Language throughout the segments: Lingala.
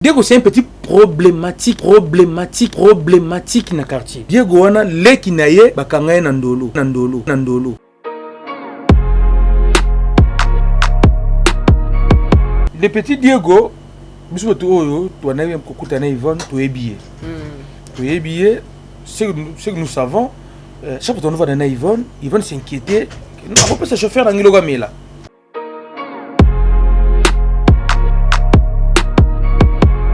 Diego c'est un petit problématique, problématique, problématique na quartier. Diego wana leki na ye bakanga ye na ndolo, na ndolo, na ndolo. Le petit Diego biso bato oyo tobandaki kokuta na Yvonne toyebi ye. Toyebi ye ce que nous savons chaque fois tonovanda na Yvonne, Yvonne s'inquiétait akopesa chauffeur na ngai eloko amela.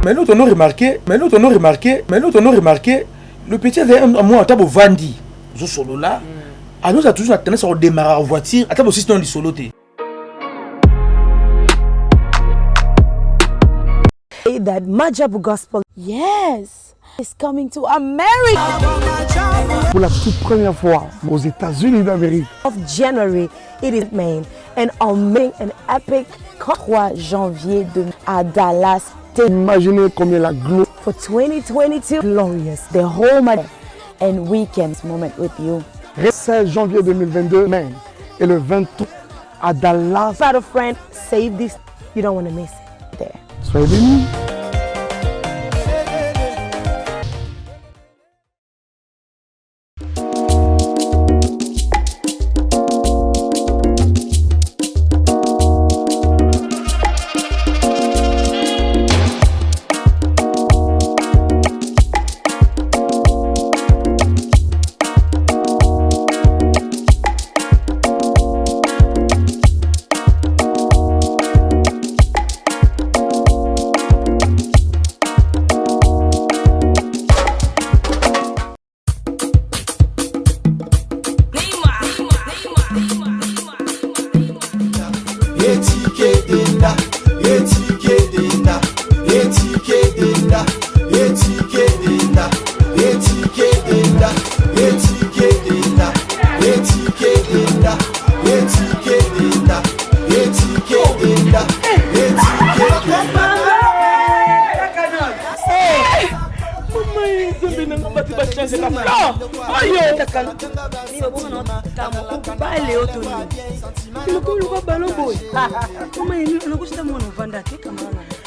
Mais l'autre on a remarqué, mais l'autre on a remarqué, mais l'autre on a remarqué, le petit avait un moi ata bovandi, zo solo là. Alors ça toujours tendance à redémarrer en voiture, ata bosisi dans solo te. That Maajabu Gospel, yes, is coming to America. Pour la toute première fois aux États-Unis d'Amérique. Of January, it is Maine, and amazing and epic 3 janvier de, à Dallas. Imaginez combien la gloire. For 2022, glorious, the whole month and weekends moment with you. 16 janvier 2022, Maine, et le 23 à Dallas. Father friend, save this. You don't want to miss it. There. Soyez bénis.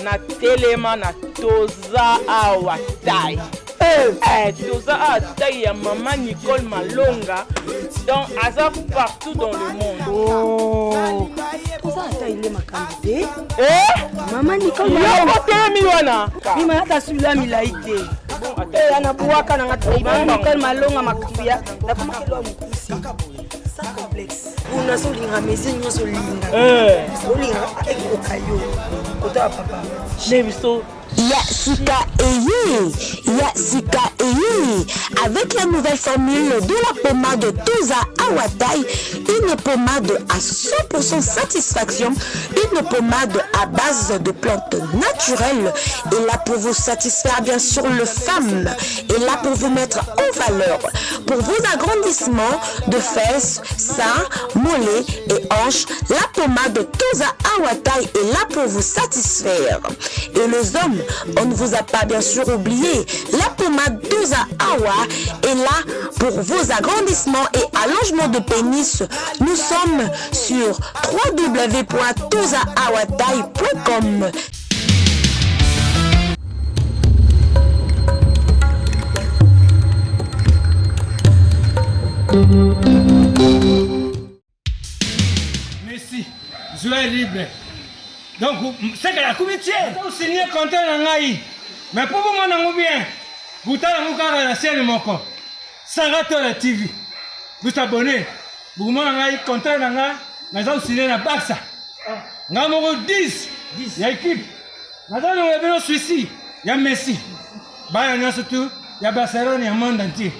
Natelema na toza awa tai. Eh, toza awa tai ya mama Nicole Malonga. Donc aza partout dans le monde. Oh. Toza ata ile makambo te. Eh? Mama Nicole Yo Malonga. kotelemi wana. Mima ata sula milai te. Eh, ana buaka na ngata. Mama Nicole Malonga makambo ya nakomaki lwa mokusi. Sans complexe. Kuna so olinga mesure nyonso olinga. Eh. Olinga ekoka yo. Kota papa. Ne biso Ya Sika Eye, Ya Sika Eye, avec la nouvelle formule de la pommade Toza Awatai, une pommade à 100% satisfaction, une pommade à base de plantes naturelles, et là pour vous satisfaire bien sûr le femme, et là pour vous mettre en valeur, pour vos agrandissements de fesses, seins, mollets et hanches, la pommade Toza Awatai est là pour vous satisfaire. Et les hommes, on ne vous a pas bien sûr oublié. La pommade Toza Awa est là pour vos agrandissements et allongements de pénis. Nous sommes sur www.tozaawatai.com. Messi, joueur libre. Donc, c'est que la comité, vous signez contrat na ngai. Mais pour vous mon bien, vous tala kaka na chaîne moko. Saratola TV. Vous abonnez. Vous mon ngai contrat na ngai, naza signer na Barça. Nga moko 10 ya équipe. Naza na bino Suisse ya Messi. Bana nyonso tu ya Barcelone ya monde entier.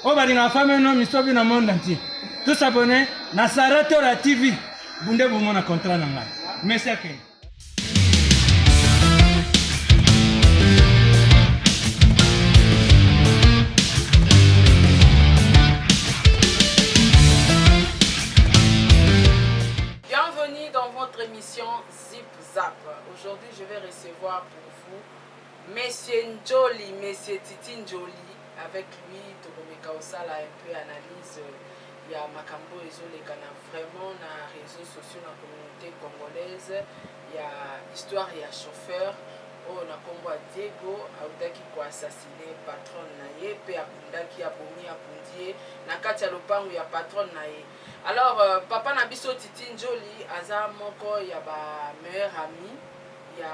Oyo balingaka femme no misobi na monde entier. Tous abonnés na Saratola TV. Bunde bomona contrat na ngai. Messi akende. Bienvenue dans votre émission Zip Zap. Aujourd'hui, je vais recevoir pour vous Monsieur Njoli, Monsieur Titi Njoli. Avec lui, tokomeka osala un peu analyse ya makambo ezoleka na vraiment na réseaux sociaux na communauté congolaise ya histoire ya chauffeur. Oyo na kombo ya Diego awutaki ko assassiner patronne na ye pe akundaki abomi akundi ye na kati ya lopangu ya patronne na ye. Alors papa na biso Titi Ndjoli aza moko ya ba meilleur ami ya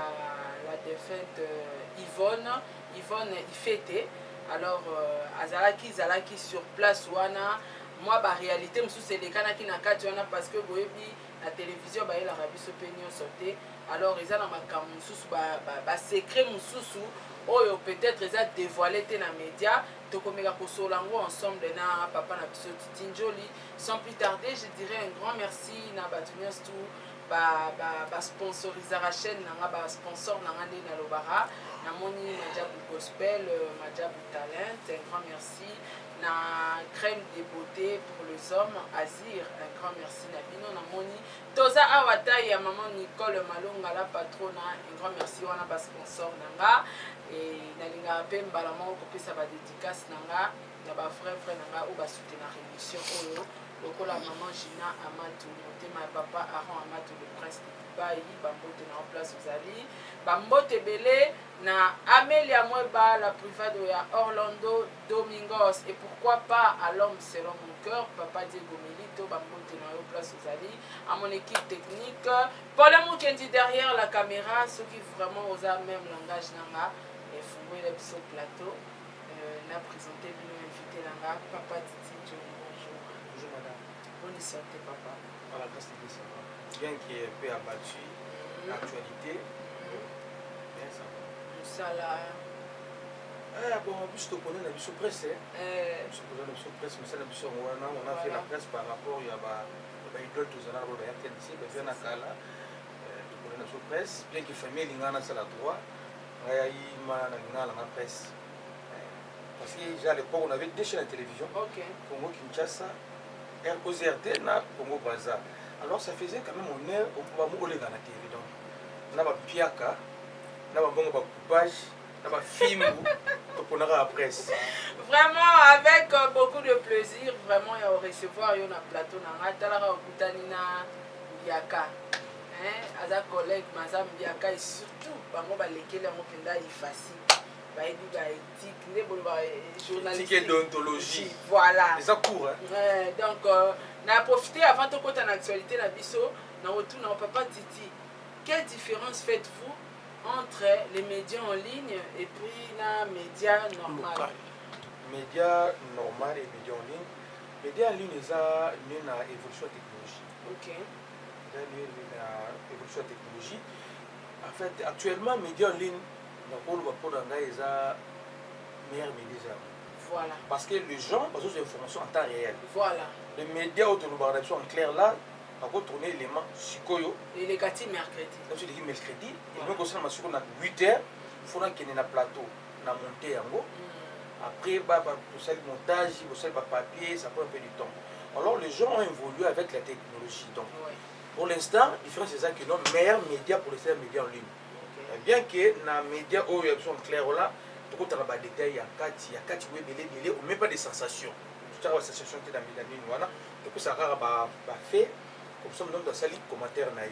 la defunte Yvonne, Yvonne Ifete. Alors azalaki zalaki sur place wana mwa ba realite mosusu elekanaki na kati wana parce que boyebi na television bayelaka biso pe nionso te. Alors eza na makambo mosusu ba, ba, ba secret mosusu oyo peut-être eza devoile te na media, tokomeka kosolola yango ensemble na papa na biso Titi Ndjoli. Sans plus tarder, je dirais un grand merci na bato nyonso tout ba, ba, ba sponsorisaka chaîne na nga, ba sponsor na nga nde nalobaka. Namoni Majabu Gospel, Majabu Talent, un grand merci na crème de beauté pour les hommes Azir, un grand merci na bino. Namoni Toza awa taille ya maman Nicole Malonga la patrona, un grand merci wana ba sponsor na nga et nalingaka pe mbala moko kopesa ba dedicace na nga na ba vrai vrai na nga oyo ba soutenaka émission oyo lokola maman Gina Amatu motema ya papa Aaron Amatu le prince de Dubaï, ba mbote na yo place ozali, ba mbote ebele na Amelia Mweba la privado ya Orlando Domingos et pourquoi pas à l'homme selon mon cœur papa Diego Milito ba mbote na yo place ozali à mon équipe technique Paulin Mukendi derrière la caméra soki vraiment oza même langage na nga efungwela biso plateau euh, na présenter bino invité na nga papa Titi John bonjour. Bonjour madame. Bonne santé papa. Par la grâce de Dieu ça va. Bien qu'il est un peu abattu l'actualité bien ça va. Musala. Eh, bon, biso tokona na biso presse eh. Biso toza na biso presse, mosala na biso yango wana. On a fait la presse par rapport ya ba baidole tozala na ba RTNC bavia na kala. Tokona na biso presse, bien que famille elingaka nasala droit, ngai ayima nalingaka nanga presse parce que déjà à l'époque on avait deux chaînes de télévision, okay. Congo Kinshasa, ROZRT na Congo Brazza. Alors ça faisait quand même honneur oleka na TV, donc na bapiaka na babongo bacoupage na bafimbu toponaka ya presse. Vraiment avec beaucoup de plaisir vraiment ya recevoir yo na plateau na ngai. Talaka okutani na Mbiaka, hein, aza collègue mais aza Mbiaka et surtout bango balekeli yango mpenza ifasi bayebi ba éthique nde boloba journalistique, éthique et déontologie, voilà, eza court, hein? Ouais, donc na profiter avant tokota na actualité na biso na retour na papa Titi. Quelle différence faites-vous entre les médias en ligne et puis na média normal? Local. Média normal et média en ligne. Média en ligne eza né na évolution ya technologie. Eza né na évolution ya technologie. En fait, actuellement média en ligne nakoloba mpo na ngai eza meilleur média eza yango. Parce que les gens bazozwa information en temps réel. Le média oyo tolobaka na biso en clair là, nakotourne élément sikoyo eleka ti mercredi. Na biso eleki mercredi, eloko kosalama sikoyo na 8 heures, fo nakende na plateau na monte yango. Après tosali montage, bosali bapapier, ça prend un peu du temps. Alors les gens ont évolué avec la technologie, donc pour l'instant différence eza que non, meilleur média pour l'instant média en ligne, bien que na média oyo ya biso en clair là tokotaka badétail ya kati ya kati boye ebele ebele, même pas des sensations, totiaka basensation te na média nini wana, topesaka kaka bafait comme ça moto asali commentaire na ye.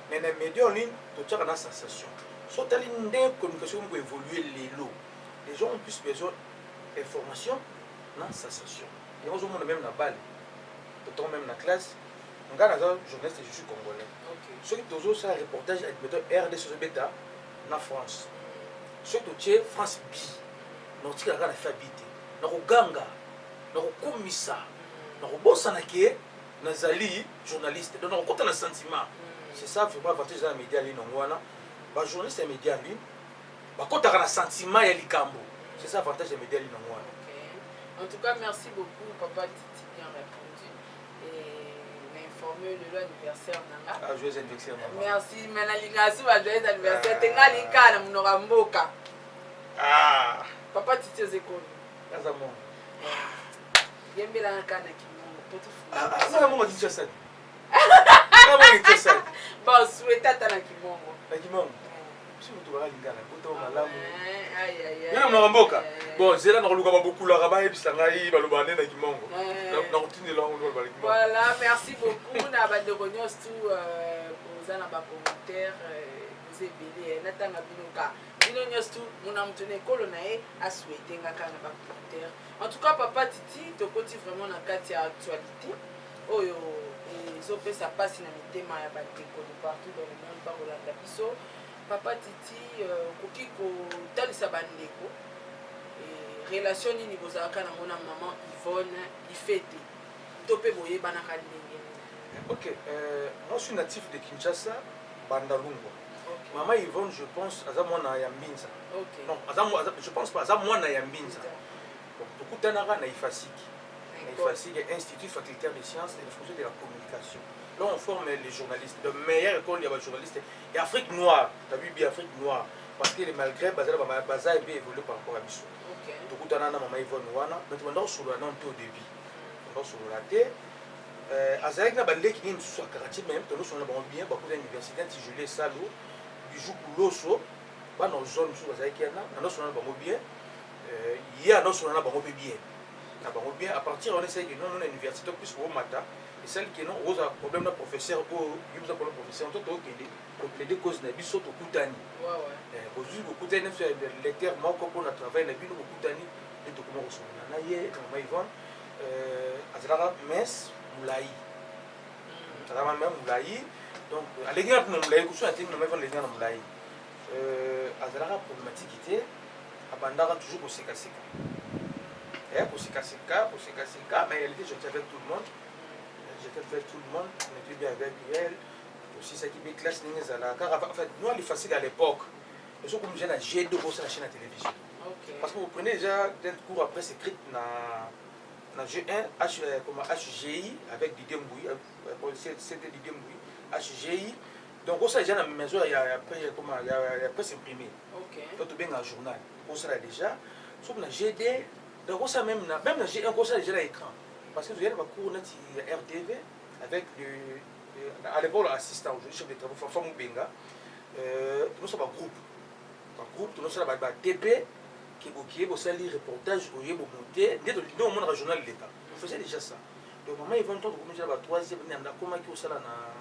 Mais na média en ligne totiaka na sensation. So otali ndenge communication moko évolue lelo, les gens ont plus besoin information na sensation. Yango ozomona même na bale totongo, même na classe, nga naza journaliste, je suis congolais, soki tozosala reportage, admettons RDC ozobeta na France, soki totie France bi, nakotikala kaka na fe abi te, nakoganga, nakokumisa, nakobosana ke nazali journaliste, donc nakokota na sentiment. C'est ça vraiment avantage eza na média en ligne. Yango wana bajournaliste ya média en ligne bakotaka na sentiment ya likambo. C'est ça avantage ya média en ligne yango wana. En tout cas, merci beaucoup, papa Titi, bien répondu. Et informé le anniversaire nanga. Ah, joyeux anniversaire maman. Merci, mais nalinga su ba joyeux anniversaire te, nga lika na monoko ya mboka. Ah. Papa Titi ozekoni. Aza mongo. Yembelanga kaka na kimongo po Ah, mongo Kinshasa. Ah, mongo Kinshasa. Bon, souhaite ata na kimongo. Na kimongo. Biso moto bakalingana bota malamu. Aïe, aïe, aïe. Yo na monoko mboka. Bon, zela nakoluka babokulaka bayebisa ngai baloba nde na kimongo. Nakotindela yango baloba na kimongo. Voilà, merci beaucoup na bandeko nyonso tu boza na bacommentaire, boza ebele, natanga bino ka. Bino nyonso tu muna mutu na ekolo na ye asouhaite nga kaka na ba commentaire. En tout cas papa Titi, tokoti vraiment na kati ya actualité oyo ezopesa mpasi na mitema ya bandeko de partout dans le monde bakolanda biso. Papa Titi, okoki kotalisa bandeko relation nini bozalaka nango na maman Yvonne Ifete to mpe boyebanaka ndenge nini? Ok, moi je suis natif de Kinshasa, Bandalungwa. Maman Yvonne, je pense, aza mwana ya Mbinza. Non, aza, je pense pas, aza mwana ya Mbinza. Donc, tokutanaka na IFASIC. Na IFASIC, Institut Facultaire des Sciences et des de la Communication. Là, on forme les journalistes, de meilleure école, il y a des journalistes. Et Afrique noire, tu as vu bien Afrique noire. Parce que malgré baza, baza bien évolué par rapport à biso. Tokutana na Mama Yvonne wana, mais tobanda kosolola nano te au début. Tobanda kosolola te. Azalaki na bandeki nini mosusu ya quartier, même tondosolola na bango bien, bakuta université nti Julie Salo, Bijou Kuloso, bana zone mosusu bazalaki wana, nandosolola na bango bien. Ye andosolola na bango mpe bien. Na bango bien, à partir wana esalaki non na université plus komata, esalaki non ozala problème na professeur oyo, yo moza problème professeur, to tokende koplaider cause na biso, tokutani. Bozwi bokutani na biso ya lecteur moko mpona travail na bino, bokutani nde tokoma kosolola na ye. Na mama Yvonne, azalaka mince, molai, azalaka meme molai, donc alengi nga mpona molai kusu atemi. Mama Yvonne alengi nga na molai. Azalaka problématique te, abandaka toujours kosekaseka, kosekaseka, kosekaseka, mais elle était gentille avec tout le monde, j'étais avec tout le monde, on était bien avec elle. Tosisaki mpe classe ndenge ezalaka kaka. En fait, nous, l'IFASIC à l'époque, ezokomi déjà na G2 kosala chaîne ya télévision. Parce que vous prenez déjà un cours après écrite na G1 H, comment, HGI avec Didier Mbouy, c'était Didier Mbouy, HGI. Donc osala déjà na maison ya comment, ya presse imprimée. Donc tobenga journal, osala déjà soki na GD, donc osala même na G1, osala déjà na écran, parce que toyali bacours neti ya RTV avec le, à l'époque assistant, aujourd'hui chef de travaux, Fafa Mubenga. Tonosala bagroupe, tonosala ba TP ke bokie bosali reportage, oye bomonte nde nde omonaka journal leka. On faisait déjà ça. Donc mama Yvonne, ntango tokomi déjà ba troisième, nakomaki kosala na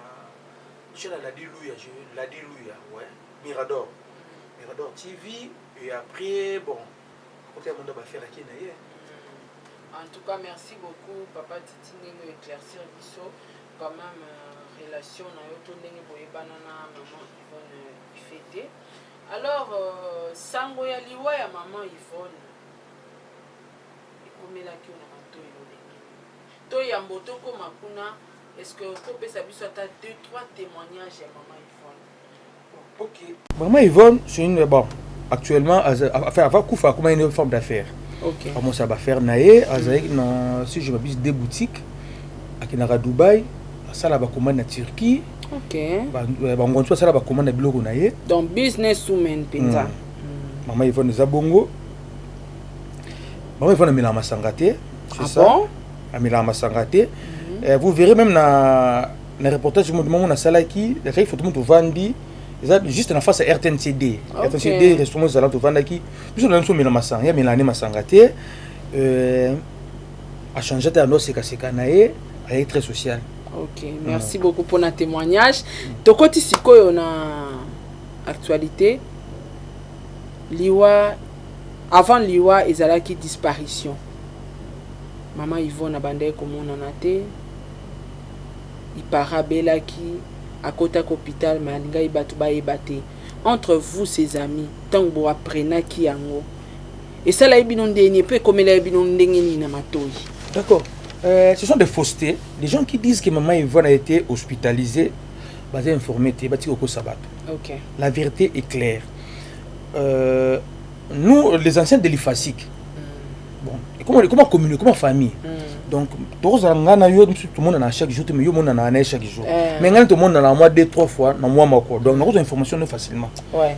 chaîne ya Ladi Luya, Ladi Luya, ouais, Mirador TV. Et après, bon, akota ya mondo baaffaire ake na ye. En tout cas, merci beaucoup papa Titi, ndenge éclaircir biso quand même relation na yo to ndenge boyebana na maman Yvonne Ifete. Alors, sango ya liwa ya maman Yvonne ekomelaki yo na matoi lolenge nini? To yambo tokóma kuna, est ce que okopesa biso ata deux trois témoignages ya maman Yvonne? Ok, maman Yvonne, c'est une, bon, actuellement, enfin, avant kufa, akoma une femme d'affaires. Amosala baaffaire na ye, azalaki na, si je m'abuse, deux boutiques. Akendaka Dubai, asala bacommande na Turquie. Bangonzi asala bacommande na biloko na ye. Donc business woman mpenza. Mama Yvonne eza bongo. Mama Yvonne amelaka masanga te, c'est Ah ça. bon? Amelaka masanga te. Vous verrez même na reportage moko nasalaki, nazalaki photo mo tovandi, eza juste na face ya RTNCD. RTNCD, restaurant ezala, tovandaki biso na biso, omela masanga, ye amelaka nde masanga te. Achange te, ando osekaseka na ye, ayaki très social. Ok, merci beaucoup pour na témoignage. Tokoti sikoyo na actualité. Liwa, avant liwa ezalaki disparition. Mama Yvonne abandaki komonana te, ipara abelaki, akotaki hôpital, mais alingaki bato bayeba te. Entre vous, ses amis, ntango boaprenaki yango, esalaki bino ndeni mpe ekomelaki bino ndenge nini na matoi? D'accord. Ce sont des faussetés. Les gens qui disent que maman Yvonne a été hospitalisée, baza informé te, batika kokosa bato. La vérité est claire. Nous, les anciens de l'IFASIC, bon, et comment communiquer, comment famille. Donc, tozala nga na yo, tout le monde na chaque jour, mais yo mona na chaque jour. Mais nga tout le monde na moi deux trois fois na mois moko. Donc nakozwa information no facilement.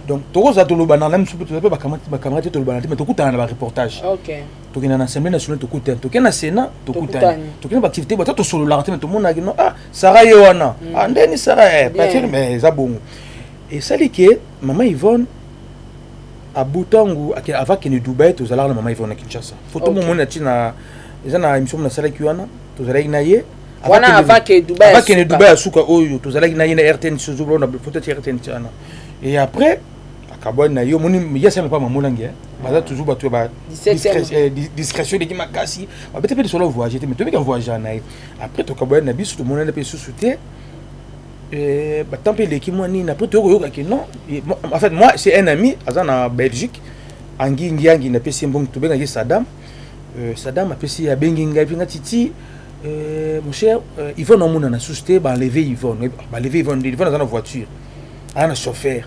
Donc tokozala toloba na même soki toza pe bacamarade te, toloba na te, mais tokutana na bareportage. Tokende na Assemblée nationale, tokutani, tokende na Sénat, tokutani. Tokutani. Tokende na baactivité, bato tosololaka te, mais tomonaki no, ah, Sara ye wana, ah, ndeni Sara, eh, Patrick, mais eza bongo. Esali ke mama Yvonne abutangu avant akende Dubai, tozalaka na mama Yvonne na Kinshasa. Photo momoni na ntina eza na émission mo nasalaki wana, tozalaki na ye. Wana avant ke Dubai avant kende asuka. Dubai asuka oyo, tozalaki na ye na RTN, na photo ti RTN wana. Et après Nakabwani na ye, omoni ye asala pa mamolangi, baza toujours bato ya discrétion eleki makasi. Babeta mpe lisolo voyage te, mais tobika voyage na ye. Après tokabwani na biso, tomonani mpe lisusu te. Batemps mpe eleki mwa nini, après toyokoyokaki non, en fait moi c'est un ami aza na Belgique, Angi Ngiangi, napesi ye mbongo, tobengaki Sadam. Sadam apesi, abengi ngai mpe nga: "Titi, mon cher, Yvonne amonana susu te, baenlever Yvonne." Baenlever Yvonne? Yvonne aza na voiture, aza na chauffeur,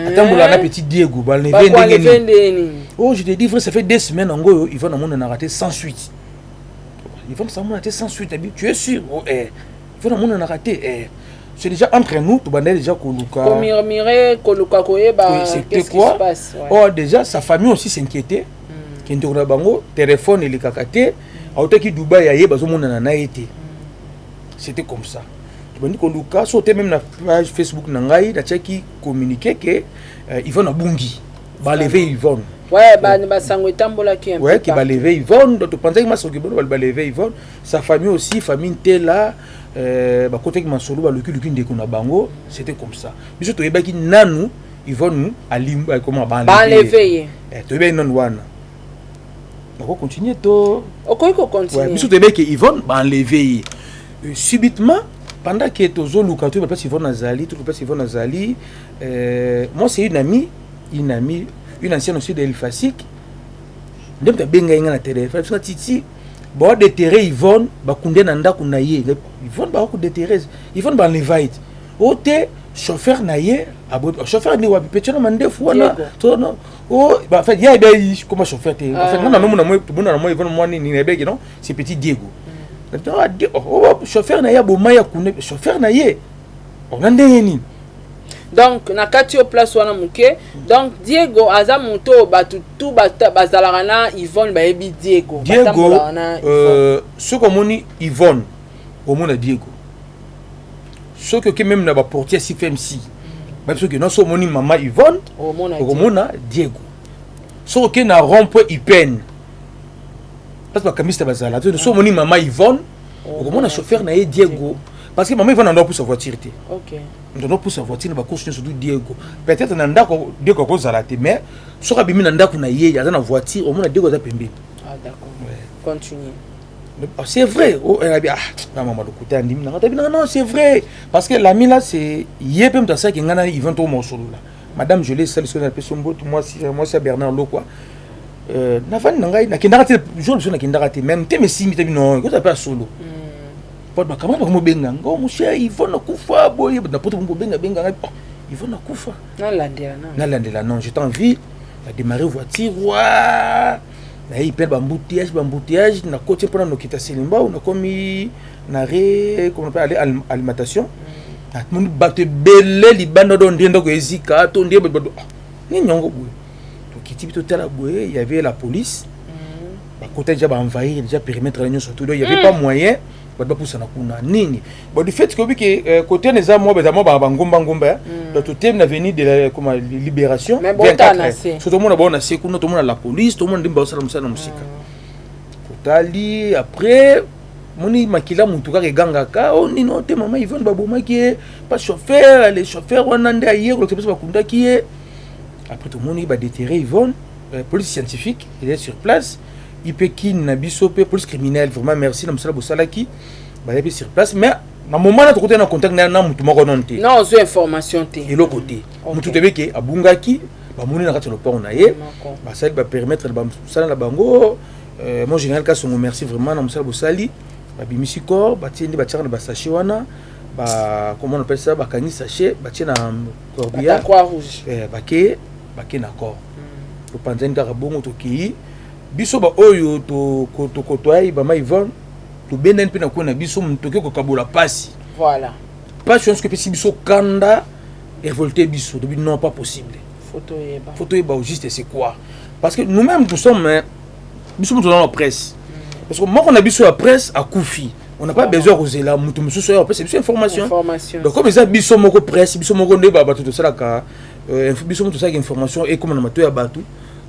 atambola na petit Diego, baenlever ndenge nini? Oh, je te dis vrai, ça fait 2 semaines yango oyo Yvonne amonanaka te, sans suite. Yvonne samona te, sans suite. Abi: "Tu es sûr?" "Oh, eh, Yvonne amonanaka te." Eh, c'est déjà entre nous, tobandaki déjà koluka. Komurmurer, koluka koyeba. C'était quoi, se passe, ouais. Or déjà sa famille aussi s'inquiétait, ke ndeko na bango, téléphone elekaka te, autaki Dubai, aye, bazomonana na ye te. C'était comme ça, tobandi koluka. So te, même na page Facebook na ngai natiaki communiqué ke Yvonne abungi, baenlever Yvonne. Ouais, basango etambolaki. Ouais, ke baenlever Yvonne. Donc topanzaki masoki bono, baenlever Yvonne. Sa famille aussi, famille Ntela, bakotaki masolo, balukiluki ndeko na bango. C'était comme ça. Biso toyebaki nanu Yvonne alimba, comment? Baenlever ye. Toyebaki nanu wana. Nakocontinue to? Okoki kocontinue. Biso toyebaki ke Yvonne baenlever ye. Subitement, pendant ke tozoluka, toyeba place Yvonne azali, toyeba place Yvonne azali, moi c'est une amie, une amie, une ancienne aussi de Elfasik, nde moto abengai nga na téléphone biso: "Titi, baodéterrer Yvonne, bakunde na ndako na ye." Yvonne bakodéterrer Yvonne, baenlever ye te? O te, chauffeur na ye. Chauffeur nde wapi? Petit na mandefu wana. O, en fait ye ayebi koma chauffeur te. En fait nga nanomona tomona na moi Yvonne mwa nini, nayebeki non, c'est petit Diego chauffeur na ye aboma ye, akunde chauffeur na ye na ndenge nini? Donc na kati oyo, place wana moke, donc Diego aza moto oyo bato tu bazalaka na Yvonne bayebi Diego. Diego, soki omoni Yvonne, omona Diego. Soki oke même na baportier CFMC, bayebi soki non, so omoni mama Yvonne, okomona Diego. Soki oke na rond point Ipen, place bakambista bazala, so omoni mama Yvonne, okomona chauffeur na ye Diego, parce que mama Yvonne ando apusa voiture te. Ndono pusa voiture na bacourse nyonso du Diego. Peut-être na ndako Diego akozala te, mais soki abimi na ndako na ye, aza na voiture, omona Diego aza pembeni. Ah, d'accord, continue. C'est vrai. Oh, elle a dit: "Ah, mama lokuta." Andimi nanga tabi: "Non, c'est vrai." Parce que l'ami là, c'est ye mpe moto asalaki ngai na Yvonne to mosolola. Madame Jolie esali soki napesi mbotu, mwasi ya Bernard Lokwa. Nafandi na ngai, nakendaka te jour biso, nakendaka te même te, mesimbi te bino kozala mpe ya solo. Po bacamarade bakomobenga ngo: "Monsieur, Yvonne akufa boye na poto." Bobenga benga ngai: "Yvonne akufa." Nalandela. Nalandela non, j'étais en ville, na démarré voiture wa, nayebi mpe baembouteillage, baembouteillage, nakoti mpona nokita Selembao, nakomi na re, comment on appelle, aller alimentation, namoni bato ebele libanda do, ndie ndako ezika to ndie bato nini yango boye. Tokiti bi, totala boye, y avait la police, bakota déjà, baenvahir déjà périmètre na nyonso tout. Donc y avait pas moyen bato bapusana kuna nini. Bon, du fait que obi ke côté wana eza mwa, eza mwa bangomba ngomba. Donc totemi na avenue de la, comment, Libération. So tomona bao na se kuna, tomona la police, tomona ndenge baosala mosala na mosika. Totali, après moni makila mutu kaka egangaka o nini o te, mama Yvonne babomaki ye pa chauffeur, le chauffeur wana nde aye kolokisa biso, bakundaki ye. Après tomoni badéterrer Yvonne, police scientifique était sur place, ipe kini na biso mpe police criminelle, vraiment merci na mosala bosalaki, bayebi sur place. Mais na moment na tokotaki na contact na mutu moko nano te. Non, ozwi information te. Eloko te. Mutu toyebeke abungaki, bamoni na kati ya lopango na ye, basali bapérimètre na mosala na bango. Mon général Kasongo, merci vraiment na mosala bosali. Babimisi corps, batie nde batiaka na basachet wana, ba, comment on appelle ça, bakangi sachet, batie na corbillard. Croix Rouge. Bake na corps, topanzani kaka bongo, tokei biso baoyo tokotoyai bama Yvonne, tobendani mpe na kwe na biso, tokoki kokabola pasi. Voilà. Pasi wana soki epesi biso kanda, révolte biso, tobi non, pas possible. Faut toyeba au juste c'est quoi, parce que nous-mêmes nous sommes, biso moto toza na presse, parce que moko na biso ya presse akufi, on n'a pas besoin kozela moto mosusu oyo apesa biso information. Donc comme eza biso moko presse, biso moko nde bato tosalaka, biso moko tosalaka information ekoma na mato ya bato.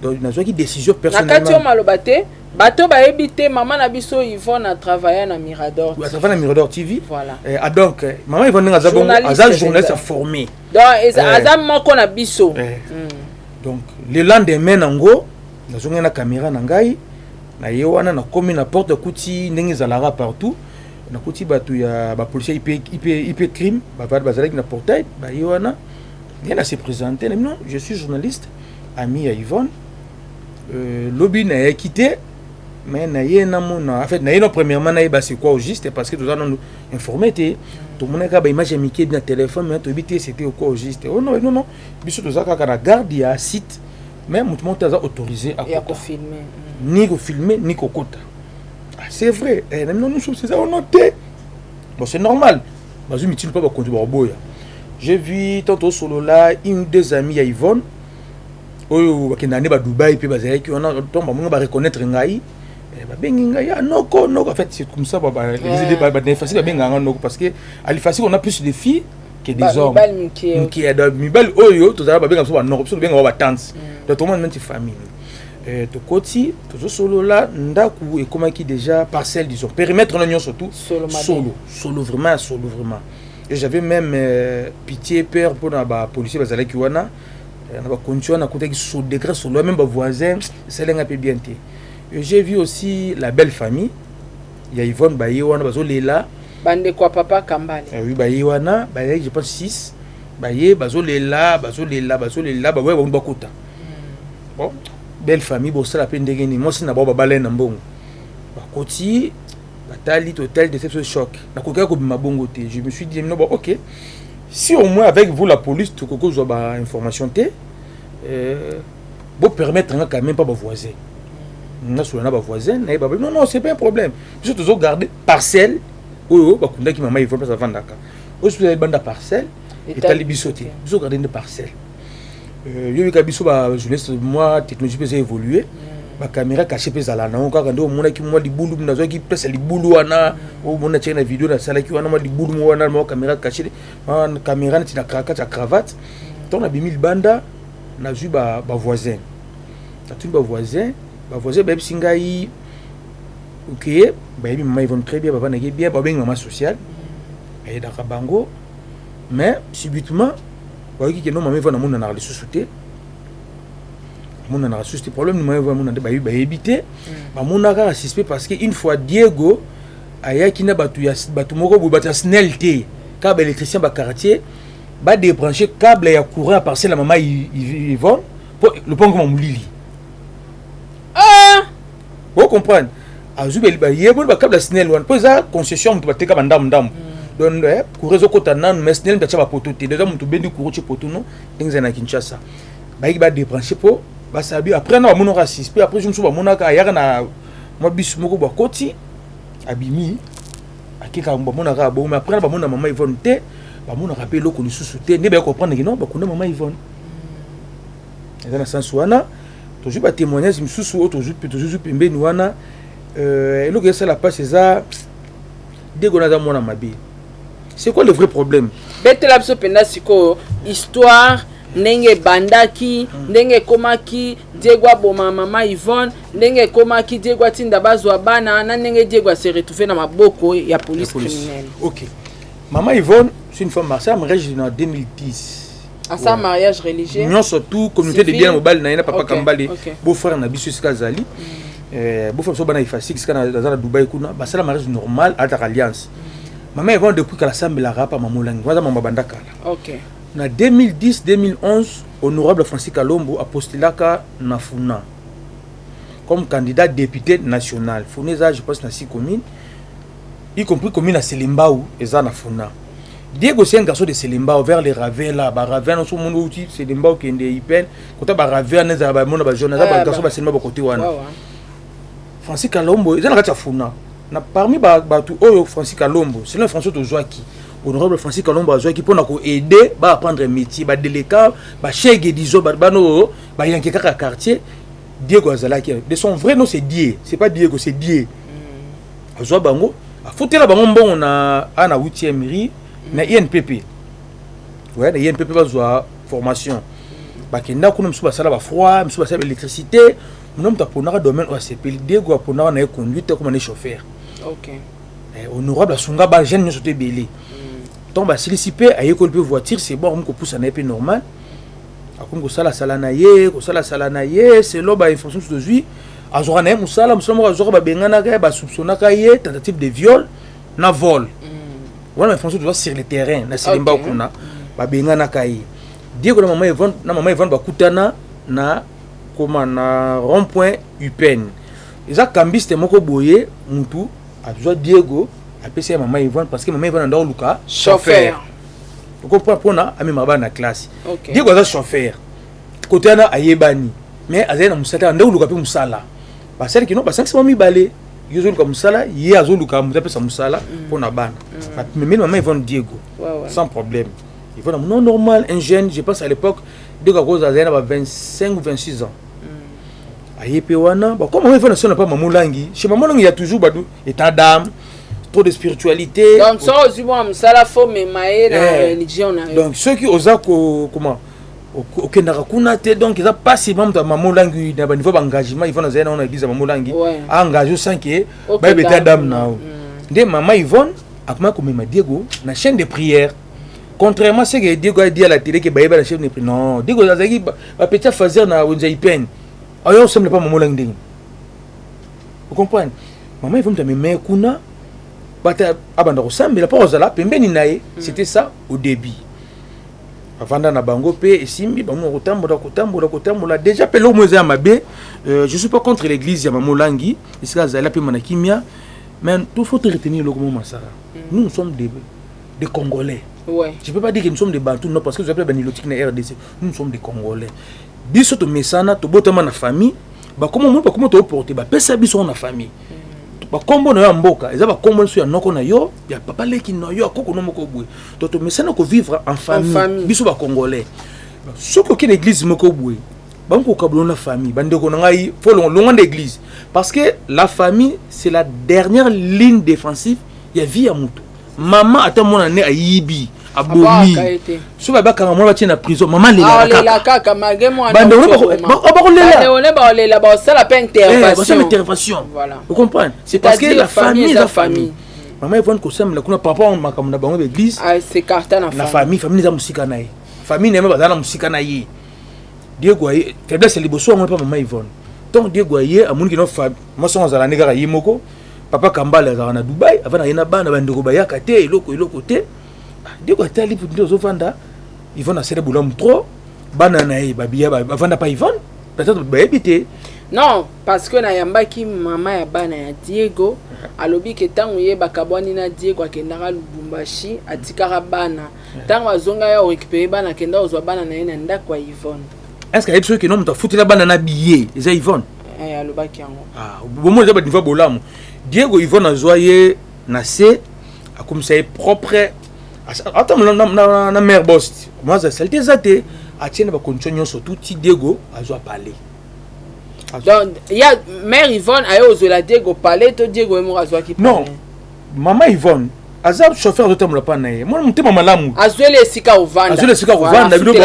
Donc nazwaki décision. Personnellement, na kati oyo maloba te, bato bayebi te, mama na biso Yvonne atravaille na Mirador. Atravaille na Mirador TV. Voilà. Ah, donc mama Yvonne ndenge aza bongo, aza journaliste formé. Donc aza moko na biso. Donc le lendemain nango, nazongi na caméra na ngai na ye wana, nakomi na porte, akuti ndenge ezalaka partout, nakuti bato ya bapolicier IP, IP, IP crime bazalaki na portail. Baye wana, nde na se présente na: "Non, je suis journaliste, ami ya Yvonne. Lobi nayaki te, mais naye namona, en fait naye no premièrement nayeba c'est quoi au juste, parce que toza nanu informé te. Tomonaki kaka baimage ya mike na téléphone, mais toyebi te c'était quoi au juste." "Oh non, non, non, biso toza kaka na garde ya site, mais moto moko te aza autorisé ya kofilme." Ni kofilme ni kokota. "Ah, c'est vrai." Eh, na bino nyonso eza ono te. Bon, c'est normal, bazwi mitili mpo bakonzi bakoboya. J'ai vu tant tosolola, une ou deux amis ya Yvonne oyo bakendaka nde badubai mpe bazalaki wana. Ntongo bamonga, bareconnaître ngai, babengi ngai: "Ah, noko, noko." En fait, c'est comme ça banefasi babengaka nga noko, parce que alifasi, on a plus de filles que des hommes. Mibali oyo tozala, babenga biso banoko, biso tobengaka batante. Donc tomona neti famille. Tokoti, tozosolola, ndako ekomaki déjà parcelle, disons périmètre na nyonso tout solo, solo vraiment, solo vraiment. Et j'avais même pitié, peur mpona bapolicier bazalaki wana na bacondition wana. Nakutaki so degré solo, même bavoisin esalenga mpe bien te. Et j'ai vu aussi la belle famille ya Yvonne, baye wana, bazolela. Bandeko ya papa Kambale. Oui, baye wana, bayaki je pense 6. Baye, bazolela, bazolela, bazolela, baboya bango bakota. Bon, belle famille, bosala mpe ndenge nini? Mwasi na bango babala ye na mbongo. Bakoti, batali, total déception, choc. Nakokaki kobima bongo te. Je me suis dit: "Non, bon, ok, si au moins avec vous la police tokoki kozwa bainformation te, bopermettre nga quand même pas bavoisin, nasola na bavoisin." Nayeba: "Non, non, c'est pas un problème, biso tozogarde parcelle oyo bakundaki mama Yvonne, place avandaka oyo. Soki ezali banda parcelle, etali biso te, biso garde nde parcelle." Yoyika biso bajournaliste, mwa technologie mpe eza évolue, bacaméra caché mpe ezala nango kaka nde omonaki mwa libulu. Nazwaki place ya libulu wana, omona tiaki na video nasalaki wana, mwa libulu mo wana, mwa caméra caché, caméra neti na kati ya cravate. Ntongo nabimi libanda, nazwi bavoisin, natuni bavoisin. Bavoisin bayebisi ngai: "Ok, bayebi mama Yvonne très bien, bavandaki bien, babengi mama sociale, bayedaka bango. Mais subitement bayoki ke no, mama Yvonne amonanaka lisusu te, amonanaka lisusu te. Problème ni mama Yvonne amona nde bayebi te. Bamona kaka suspect, parce que une fois Diego ayaki na bato ya bato moko boye, bato ya SNEL te, kaka baélectricien baquartier, badébranche câble ya courant ya parcelle ya mama Yvonne mpo lopango ma molili." Bocomprendre, azwi, bayeboli bacable ya SNEL wana mpo eza concession, moto bateka bandambu ndambu. Donc courant ezokota nanu, mais SNEL moto atya bapoto te. Déjà moto obendi courant, tie poto no ndenge ezali na Kinshasa. Bayiki badébranche mpo basabi. Après na bamonaka suspect. Après jour mosusu bamonaka ayaka na mwa bisu moko, bakoti, abimi, akeka, bamonaka bongo. Mais après na bamona mama Yvonne te, bamonaka mpe eloko lisusu te. Nde baya comprendre ke non, bakunda mama Yvonne. Eza na sens wana tozwi batémoignage misusu oyo tozwi pembeni wana. Eloko esala mpasi eza Diego naza mwana mabe. C'est quoi le vrai problème? Betela biso mpenza sikoyo histoire, ndenge ebandaki, ndenge ekomaki Diego aboma mama Yvonne, ndenge ekomaki Diego atinda bazwa bana, na ndenge Diego ase retrouve na maboko ya police criminelle. Ok, mama Yvonne, c'est une femme mariée, mariage en 2010. Asa mariage religieux? Nyonso, tout communauté de bien, mobali na ye na papa Kambale, beau-frère na biso esika azali, beau-frère biso bana Ifasik, esika aza na Dubai kuna. Basala mariage normal, alataka alliance. Mama Yvonne, depuis kala asambelaka pa mama Olangi, waza mama banda kala. Na 2010 2011, honorable Francis Kalombo apostulaka na Funa comme candidat député national. Funa eza, je pense, na six communes, y compris commune ya Selembao eza na Funa. Diego, c'est un garçon de Selembao, vers les ravins là, baravin nyonso omoni outi Selembao okende Ipene kota, baravin wana ezala bamona bajeune, aza bagarçon baselema bakote wana. Francis Kalombo eza na kati ya Funa na parmi bato oyo Francis Kalombo, selon François tozwaki, honorable Francis Kalombo azwaki mpona koaider baapprendre métier, badeleka bashege, disons bana oyo bayanke kaka quartier. Diego azalaki. De son vrai nom, c'est Die, c'est pas Diego, c'est Die. Azwa bango, afutela bango mbongo na a na 8e rue na INPP, ouais, na INPP, bazwa formation. Bakenda kuna, mosusu basala bafroid, mosusu basala baélectricité. Mona moto aponaka domaine oyo asepeli. Diego aponaka na ye conduite, akoma na ye chauffeur. Honorable asunga bajeune nyonso to ebele. Ntango basilisi mpe ayekoli mpe voiture, c'est bon, akomi kopusa na ye mpe normal. Akomi kosalasala na ye, kosalasala na ye, selon bainformation mosusu tozwi, azwaka na ye mosala, mosala moko azwaka, babenganaka ye, basoupçonnaka ye tentative de viol na vol. Wana bainformation tozwa sur le terrain na Selemba. Kuna babenganaka ye. Diego na mama Yvonne, na mama Yvonne bakutana na koma na rond point UPN. Eza cambiste moko boye mutu azwa Diego, apesi ye mama Yvonne, parce que mama Yvonne anda koluka chauffeur. Okomprendre, mpona amemaka bana na classe. Diego aza chauffeur kote wana, ayebani, mais azali na mosala te, anda koluka mpe mosala. Basalaki no basangisi bango mibale: yo ozoluka mosala, ye azoluka moto apesa mosala mpona bana. Bamemeli mama Yvonne Diego. Sans problème. Yvonne, non, normal, un jeune, je pense à l'époque Diego akozala azali na ba 25 ou 26 ans. Aye mpe wana, bon, comme mama Yvonne asona pa mama Olangi, chez mama Olangi il y a toujours badu état d'âme, trop de spiritualité. Donc soki ozwi mwa mosala, fo mema ye na religion na yo. Donc soki oza ko comment, okendaka kuna te, donc eza mpasi. Ma moto ya mama Olangi na baniveau baengagement, Yvonne azali nango na église ya mama Olangi, aengage sans que bayeba état d'âme na yo. Nde mama Yvonne akomaki komema Diego na chaîne de prière, contrairement à ce que Diego a dit à la télé ke bayeba na chaîne de prière. Non, Diego azalaki bapetit faser na wenze ya Ipene, oyo osemble pa mama Olangi. Ndenge ocomprendre, mama Yvonne moto amema ye kuna, bata abanda kosambela mpo kozala pembeni na ye. C'était ça au début. Bavanda na bango mpe esimbi bango kotambola, kotambola, kotambola. Déjà mpe eloko mo eza ya mabe, je suis pas contre l'église ya mama Olangi, esika azali apema na kimia, mais tout faut retenir eloko mo masara: nous, nous sommes des Congolais. Je peux pas dire que nous sommes des Bantous, non, parce que vous appelez banilotique na RDC. Nous, nous sommes des Congolais. Biso tomesana, tobotama na famille, bakoma moi bakoma toporte, bapesa biso na famille bakombo na yo ya mboka, eza bakombo nyonso ya noko na yo, ya papa leki na yo, ya koko no moko boye. To tomesana kovivre en famille, famille. Biso bacongolais, soki okei na église moko boye, bango kokabula na famille. Bandeko na ngai, fo longwa na église, parce que la famille, c'est la dernière ligne défensive ya vie ya motu. Mama, ata mwana ne ayibi, abomi, Abwaka ye te. So babakanga mwana, batie na prison, mama alelaka. Aolela kaka. Kaka malgré mwana. Bandeko bakolela. Bandeko ne baolela, baosala mpe basala intervention. Intervention. Voilà. Vous comprenez, c'est parce que C'est-à-dire, la famille famille eza eza famille. famille. Mama Yvonne kosambela kuna par rapport makambo na bango baeglise. S'écarta na na famille. Famille, famille eza mosika na ye, famille na ye baza na mosika na ye. Diego aye, faiblesse ya liboso yango mpa mama Yvonne. Donc Diego aye, amoni kino mwasi wango azala nde kaka ye moko. Papa Kambale azalaka na Dubai, avanda ye na bana, bandeko bayaka te, eloko eloko te. Ah, Diego atali nde ozovanda, Yvonne asele bolamu trop, bana na ye babiya bavanda pa Yvonne, peut-être bayebi te. Non, parce que nayambaki mama ya bana ya Diego, alobi ke ntango ye bakabwani na Diego, akendaka Lubumbashi, atikaka bana. Ntango azonga ya korécupérer bana, akenda kozwa bana na ye na ndako ya Yvonne. Est ce que ayebi soki keno moto afutela bana na billet eza Yvonne? Eh, alobaki yango. Ah, bomoi eza baniveau bolamu. Diego, Yvonne azwa ye na se, akomisa ye propre, ata na mare bos mwaza saleté eza te, atie na bacondition nyonso tuti. Diego azwa palais. Donc ya mère Yvonne aye ozwela Diego palais to Diego ye moko azwaki Non. palais? Mama Yvonne aza chauffeur, azotambola mpa na ye, mwana motema malamu. Azweli esika ovanda. Azweli esika kovanda. Biloko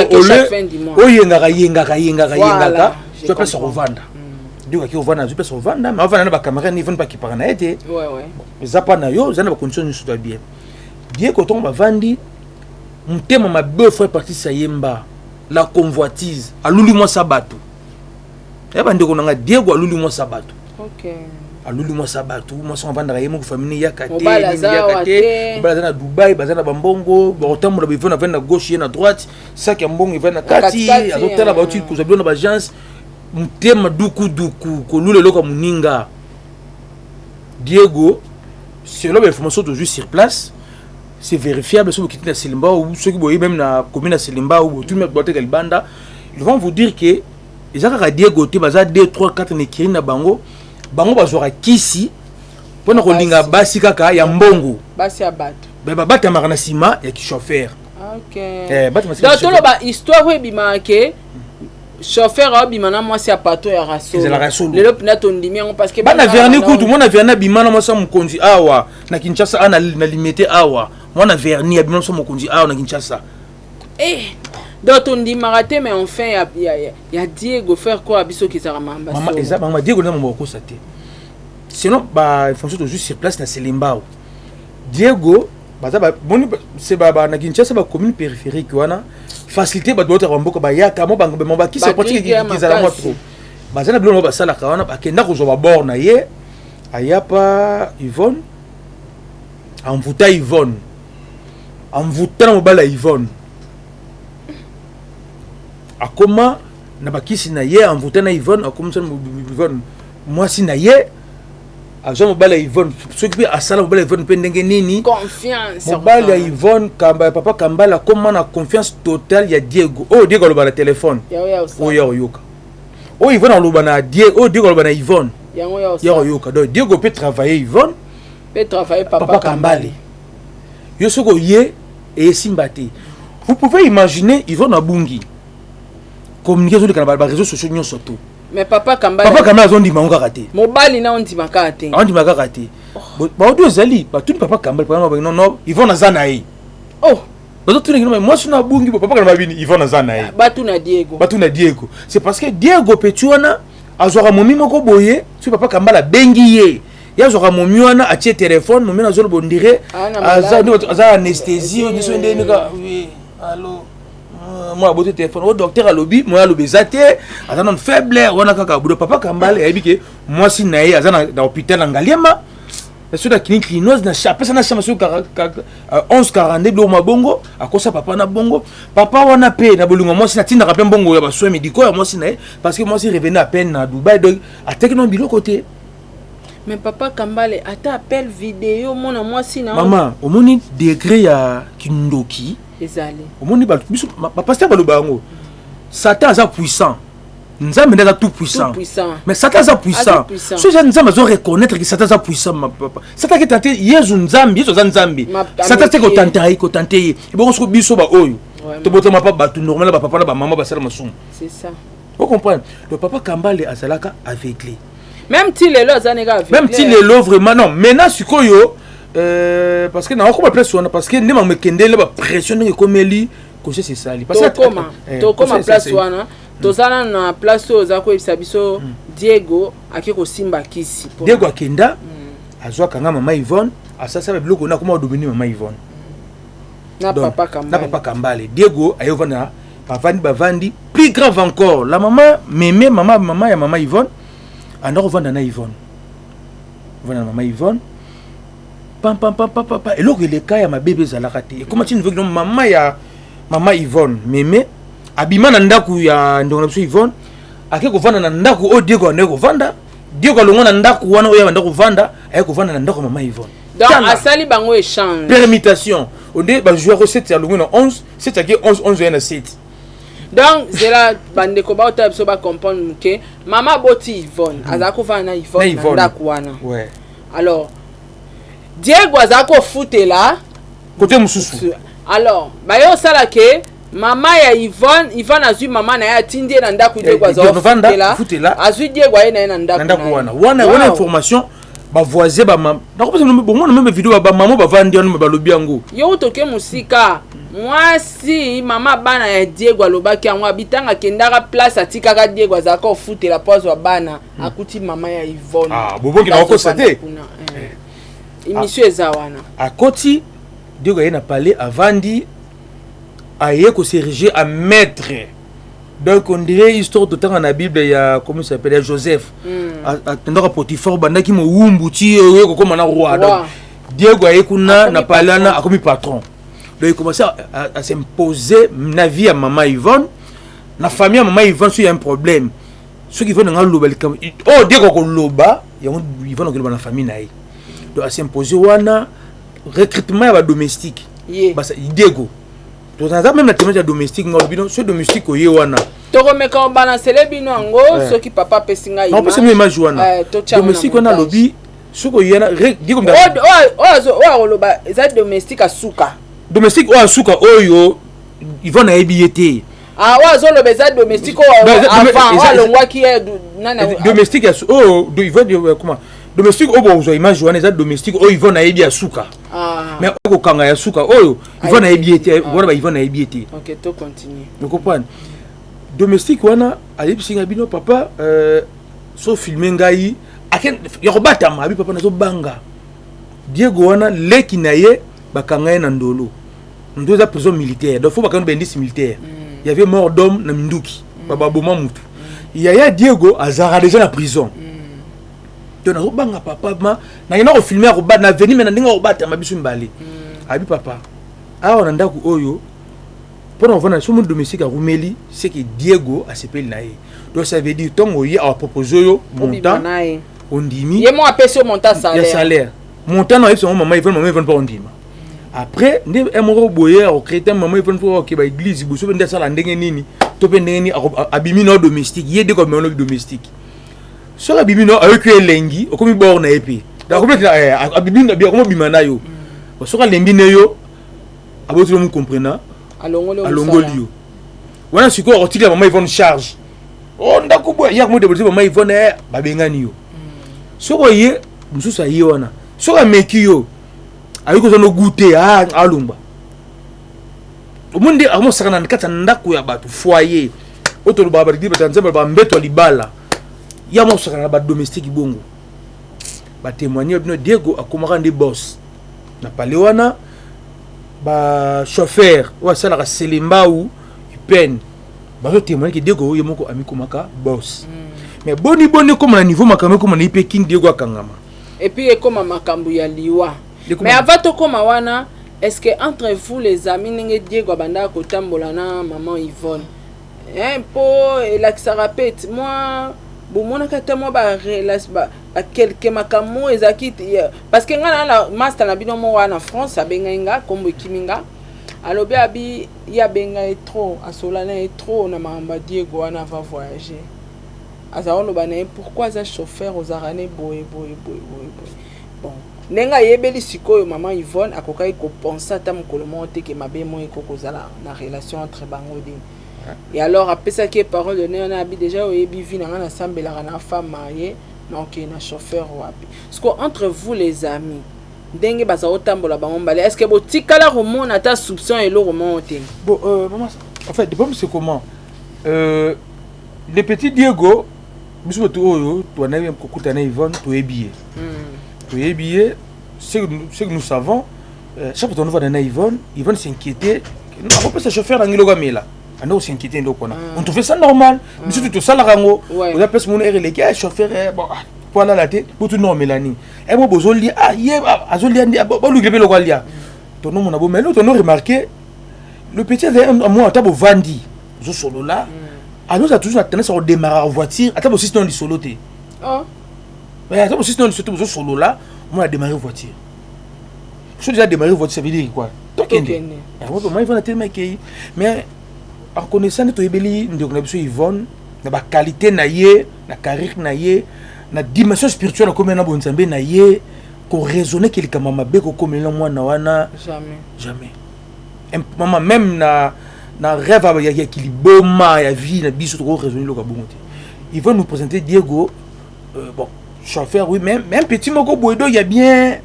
oyengaka, yengaka, yengaka, yengaka, zwa place ya kovanda. Diego aki kovanda, azwi place kovanda, mais avanda na bacamarade. Yvonne bakipaka na ye te, eza mpa na yo, eza na bacondition nyonso ya bien. Diego, ntongo bavandi, motema mabe, frère Patrice Ayemba, la convoitise, aluli mwasa bato ya bandeko na nga. Diego aluli mwasa bato, aluli mwasa bato. Mwasi wango avandaka ye moko, famille yaka te, yaka te. Mobali aza na Dubai, baza na bambongo, bakotambola. Bivon avandi na gauche, ye na droite, sac ya mbongo evandi na kati, azotala, bauti kozwa bilo na baagence. Motema dukuduku, kolula eloko ya moninga. Diego, selon bainformation tozwi sur place, c'est vérifiable, soki bokiti na Selemba ou soki boye même na commune ya Selemba ou botuni bateka libanda, ils vont vous dire que eza kaka Diego te, baza 2 3 4 na ekiri na bango. Bango bazwaka kisi mpona kolinga basi kaka ya mbongo. Basi ya bato. Babatamaka na nsima ya kichauffeur. Donc toloba histoire oyo ebimaka ke chauffeur aobima na mwasi ya pato ya Ezalaka solo. Lelo mpena tondimi yango parce que bana verni kutu, mwana verni abima na mwasi ya mokonzi awa na Kinshasa, a na Limete awa. Mwana verni abima na mwasi ya mokonzi awa na Kinshasa. Eh, donc tondimaka te, mais enfin ya Diego faire quoi, biso kezalaka mamba. Mama, eza mama Diego nde mama bakosa te. Sinon bainformation tozwi sur place na Selembao, Diego Baza boni se na Kinshasa, bacommune périphérique wana, facilité, bato bautaka bamboka, bayaka mo mo bakisi pratique ezala mwa trop. Baza na biloko ngo basalaka wana. Bakenda kozwa babord na ye, aya pa Yvonne, amvuta Yvonne, amvuta na mobali ya Yvonne, akoma na bakisi na ye, amvuta na Yvonne, akomisa Yvonne mwasi na ye. Azwa mobali ya Yvonne, soki mpe asala mobali ya Yvonne mpe ndenge nini. Confiance. Mobali ya Yvonne Kamba, ya papa Kambala, akoma na confiance totale ya Diego. Oyo Diego aloba na telefone, oyo ya koyoka, oyo Yvonne aloba na Diego, oyo Diego aloba na Yvonne, ya koyoka. Donc Diego mpe travailler Yvonne. Mpe travailler papa, papa Kambale. Yo soki oye, esimba te. Vous pouvez imaginer, Yvonne abungi, communiqué ezoleka na baréseaux sociaux nyonso to. Mais papa Kambale, papa Kambale azondima yango kaka te. Mobali na ondima kaka te. Andima kaka te. Baodo ezali batuni papa Kambale, papa, non, non, Yvonne aza na ye. Oh. Bazotuna kino mwasi na abungi, papa Kambale babini Yvonne aza na ye. Batuna Diego. Batuna Diego. C'est parce que Diego petit wana azwaka momi moko boye. Soki papa Kambale abengi ye, ye azwaka momi wana, atie telefone, momi wana azoloba, on dirait aza anesthésie nyonso ndenge nika: "Oui, allo." Mwa abote telefone o docteur alobi, moya alobi eza te, aza nano faible wana kaka. Budo papa Kambale ayebi ke mwasi na ye aza na hôpital na Ngaliema, soki na clinique linoise, na apesa na chambre soki 1142, biloko mabongo akosa papa na bongo. Papa wana mpe na bolingo mwasi natindaka mpe mbongo ya basoins médicaux ya mwasi na ye, parce que mwasi revenait à peine na Dubai, donc ateki no biloko te. Mais papa Kambale ata appel vidéo mona mwasi na Mama, omoni degré ya kindoki? Ezali. Omoni bato biso bapasteur baloba yango: Satan aza puissant, Nzambe nde aza tout puissant. Mais Satan aza puissant. So eza Nzambe azo reconnaître que Satan aza puissant. Papa, Satan ake tenter Yezu, Nzambe, Yezu aza Nzambe, Satan te kotenter ye, kotenter ye. Ebongo soko biso baoyo tobotama pa bato normal, bapapa na bamama basala masumu. C'est ça. Ocomprendre? Donc papa Kambale azalaka aveuglé. Même ti lelo aza neka aveuglé. Même ti lelo, vraiment non. Maintenant sikoyo, parce que nakokoma place wana, parce que nde makambo ekendele, bapression ndenge ekomeli, conscience esali. Tokoma place wana. Toza nano na place oyo oza koyebisa biso Diego ake kosimba kisi. Diego akenda, azwaka nga mama Yvonne, asasa biloko na akoma kodominer mama Yvonne. Na papa Kambale. Na papa Kambale. Diego aye ovanda, bavandi, bavandi. Plus grave encore, la mama meme, mama ya mama Yvonne anda kovanda na Yvonne, ovanda na mama Yvonne pampampampampa. Eloko eleka ya mabe mpe ezalaka te. Ekoma ti niveau mama ya mama Yvonne meme abima na ndako ya ndeko na biso Yvonne, ake kovanda na ndako oyo Diego andaki kovanda. Diego alongwa na ndako wana oyo abanda kovanda, aye kovanda na ndako ya mama Yvonne. Donc asali bango échange. Permutation onde bajoueur 7 alongwe na 11, 7 ake 11, 11 oya na 7. Donc zela, bandeko baotala biso bacomprendre moke. Mama aboti Yvonne, azala kovanda na Yvonne na ndako wana. Alors Diego azala kofutela kote mosusu. Alors baye osala ke mama ya Yvonne, Yvonne azwi mama na ye, atindi ye na ndako Diego azala kofutela, azwi Diego, aye na ye na ndako wana. Information bavoisin, bamama, nakopesa bomona même vidéo, bamama bavandi wana balobi yango. Yo toke mosika. Mwasi mama bana ya Diego alobaki yango, abitanga akendaka place atikaka Diego azalaka kofutela mpo azwa bana, akuti mama ya Yvonne. Ah, bobongi na kokosa te. Émission eza wana. Akoti, Diego aye na palais, avandi, aye kos'ériger à maître. Donc on dirait histoire totanga na Bible ya, comment ça s'appelle, ya Joseph, atendaka Potiphar, bandaki mowumbu ti oye kokóma na roi. Donc Diego aye kuna na palais wana, akomi patron. Donc il commençait à s'imposer na vie ya mama Yvonne, na famille ya mama Yvonne. Soki y a un problème, soki Yvonne anga aloba likambo oyo Diego akoloba yango, Yvonne akoloba na famille na ye. Donc as'impose wana, recrutement ya badomestique. Diego toza même na témoignage ya domestique, nga olobi no so domestique oye wana. Tokomeka obalancele bino yango soki papa apesi ngai. Apesi bino image wana. Domestique wana alobi soki oye na Diego oyo akoloba eza domestique asuka. Domestique oyo asuka, oyo Yvonne ayebi ye te. Ah, oyo azoloba eza domestique oyo avant, oyo alongwaki ye. Domestique oyo Yvonne, comment, domestique oyo bozwa image wana eza domestique oyo Yvonne ayebi ya suka. Mais oyo kokanga ya suka, oyo Yvonne ayebi ye te, wana ba Yvonne ayebi ye te. Ok, to continue. Ocomprendre? Domestique wana ayebisi ngai bino: "Papa, so filme ngai." Ake ya kobatama, abi: "Papa, nazobanga Diego wana, leki na ye." Bakanga ye na Ndolo. Ndolo eza prison militaire, donc faut bakanga baindice militaire. Il y avait mort d'homme na minduki, baboma mutu. Yaya Diego azalaka déjà na prison. Donc nazobanga papa, ma nakenda kofilme ya kobata na veni, me na ndenge akobatama biso mibale. Abi papa awa na ndako oyo mpona kovanda, so mo domestique arumeli, c'est que Diego asepeli na ye. Donc ça veut dire ntongo ye apropose oyo montant, ondimi. Ye mo apesi yo montant. Ya salaire. Salaire, montant na oyebisa yango mama Ivone. Mama Ivone mpo ondima. Après nde e moko boye akocréer mama Ivone mpo oke baéglise boso mpe nde asala ndenge nini to mpe ndenge nini abimi na domestique. Ye nde komema no domestique. Soki abimi no, ayoki elengi, okomi bor na ye mpe. Donc abimi, akomi obima na yo. Soki alembi ne yo, abotili omu comprena. Alongoli yo. Alongoli yo wana. Sikoyo akotikela mama Ivone charge o ndako boye, ye akomi mama Ivone, babengani yo. Soki oye mosusu aye wana, soki ameki yo, ayoki oza no goûter, alongba. Omoni nde akomosaka na kati ya ndako ya bato, foyer oyo tolobaka, bato bato ya Nzambe, bambeto ya libala ya mosaka na badomestique. Bongo batémoigne bino, Diego akomaka nde boss na pale wana. Bachauffeur oyo asalaka Selembau Pen bazotémoigne ke Diego ye moko amikomaka boss. Mais boni boni ekóma na niveau makambo ekóma na ye mpe King, Diego akangama. Et puis ekóma makambo ya liwa. Mais avant tokóma wana, est ce que entre vous les amis, ndenge Diego abandaka kotambola na maman Yvonne, mpo elakisaka mpe mwa bomonaka ata mwa bakelke makambo ezalaki? Parce que ngai na master na bino moko wana na France abengai nga, nkombo ekimi nga, alobi abi ye abenga ye trop, asola na ye trop na makambo ya Diego wana ava voyager. Azala oloba na ye pourquoi aza chauffeur, ozalaka ne boye boye boye boye boye. Bon, ndenge ayebeli sikoyo mama Yvonne, akokaki kopenser ata mokolo moko te ke mabe moko ekoki kozala na relation entre bango de. Et alors apesaki ye parole d'honneur na abi déjà oyebi vie na ngai, nasambelaka na femme mariée, na okende na chauffeur wapi? Parce que entre vous les amis, ndenge baza kotambola bango mbale, est ce que botikala komona ata soupçon eloko moko te? Bon, maman, en fait le problème c'est comment, le petit Diego, biso bato oyo toandaki kokuta na Yvonne, toyebi ye. Toyebi ye. Ce que nous savons, chaque fois tonovanda na Yvonne, Yvonne s'inquiétait, akopesa chauffeur nangi eloko amela, anda kos'inquiéter eloko wana. On trouve ça normal. Biso tu tosalaka yango, oza place mona ere eleki, chauffeur, bon, po alala te, botuna omela nini, bo bozolia, ye azolia nde bolukile mpe eloko alia. Tonomona bo mais tono remarqué le petit azali mwa, ata bovandi ozosolola, azozala toujours na tendance ya kodémarrer voiture ata bosisi nano lisolo te. Ata bosisi nano lisolo te, bozosolola, omona démarrer voiture. So déjà démarrer voiture, ça veut dire quoi? Tokende. Yango Yvonne atelema ekei. Mais en connaissant nde toyebeli ndeko na biso Yvonne na baqualité na ye, na carrière na ye, na dimension spirituelle akomi na bonzambe na ye, koraisonner ke likambo ya mabe kokomelela mwana wana. Jamais. Jamais. Mama, même na rêve ya kiliboma ya vie na biso, tokoraisonner eloko ya bongo te. Il va nous présenter Diego, bon, chauffeur oui, même même petit moko boye, donc ya bien,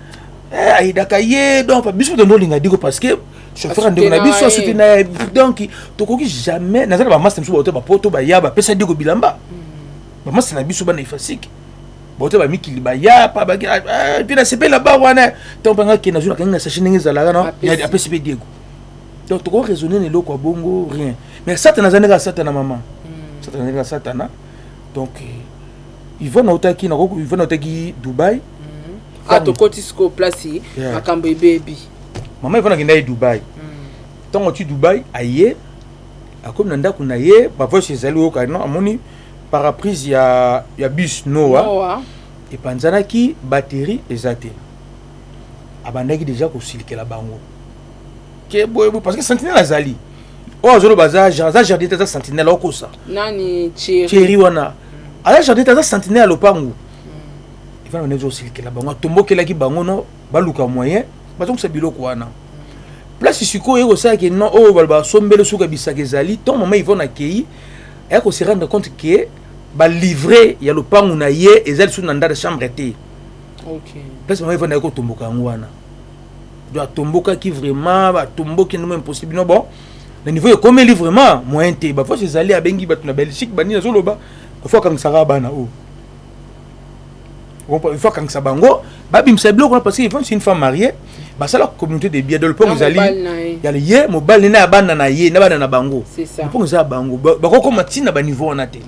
ayedaka ye. Donc biso tondo olinga Diego parce que chauffeur ndeko na biso, asoutenir ye. Donc tokoki jamais. Naza na bamasta mosusu baote bapoto baya, bapesa Diego bilamba. Bamasta na biso bana Ifasike baote bamikili baya mpe nasepela ba wana. Ntango mpanga akende, azwi nakangi na sachet ndenge ezalaka na apesi mpe Diego. Donc tokoraisonner na eloko ya bongo, rien. Mais Satana aza ndenge ya Satana, mama. Satana ndenge ya Satana. Donc Yvonne autaki, Yvonne autaki Dubai. Ah, tokoti sikoyo place makambo ebebi. Mama Yvonne akenda ye Dubai. Ntango ati Dubai, aye, akomi na ndako na ye, bavoice ezali oyoka no, amoni pare-brise ya bus Noa Noa epanzanaki, batterie eza te. Abandaki déjà kosilikela bango ke boye boye, parce que sentinelle azali oyo azoloba, aza jardin te, aza sentinelle, aokosa. Nani, Thierry? Thierry wana aza jardin te, aza sentinelle ya lopangu. Evana bande ezosilikela bango, atombokelaki bango, no baluka moyen bazongisa biloko wana place. Sikoyo ekosalaki non, oyo baloba asombeli suka bisaka ezali. Ntango mama Yvonne akei, aya kose rendre compte ke balivre ya lopangu na ye eza lisusu na ndako chambre te. Place mama Yvonne ayaki kotomboka yango wana. Donc atombokaki vraiment, batomboki ndemo impossible. No, bon, na niveau ekomeli vraiment moyen te. Baforce ezali, abengi bato na Belgique, banini, azoloba faut akangisaka bana oyo. Il faut akangisa bango, babimisa biloko wana, parce que Yvonne, c'est une femme mariée. Basala communauté de biens. Donc lopango ezali ya ye, mobali na ya bana na ye, na bana na bango. Lopango eza ya bango. Bakokoma ntina baniveau wana te,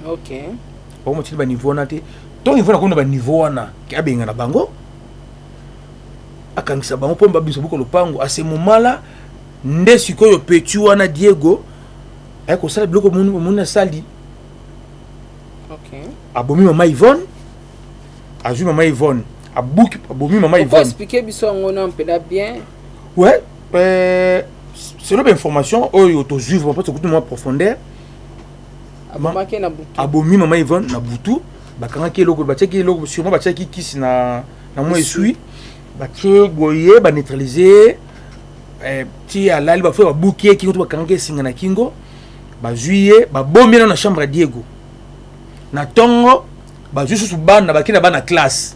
bakokoma ntina baniveau wana te. Ntongo Yvonne akomi na baniveau wana ke abenga na bango, akangisa bango mpo babimisa buko lopango, à ce moment là nde sikoyo petit wana Diego aye kosala biloko. Omoni, asali, abomi mama Yvonne, azwi mama Yvonne, abuki, abomi mama Yvonne. Expliquer biso yango na mpela bien. Ouais, selon bainformation oyo tozwi, vraiment tokuti mwa profondeur. Abomaki na butu. Abomi mama Yvonne na butu. Bakangaki eloko, batiaki eloko, sûrement batiaki kisi na mwa esui, batie boye, baneutraliser ti alali. Bafo babuki ye kingo to bakangaki esinga na kingo, bazwi ye, babomi ye nano na chambre ya Diego. Na ntongo bazwi susu bana, bakei na bana classe,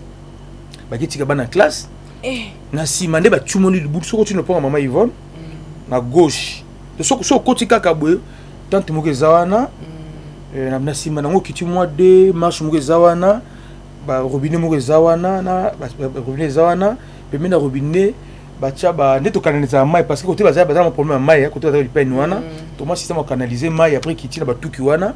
baketika bana classe. Na nsima nde batumoli libulu. Soki otini lopango mama Yvonne na gauche, soki okoti kaka boye, tente moko eza wana. Na nsima nango okiti mwa de marche moko eza wana, barobinet moko eza wana. Na robinet eza wana, pembeni na robinet batia ba nde tokanalizaka mai, parce que kote baza na problème ya mai. Kote baza lipeni wana, toma système akanalize mai, après kiti na batuki wana,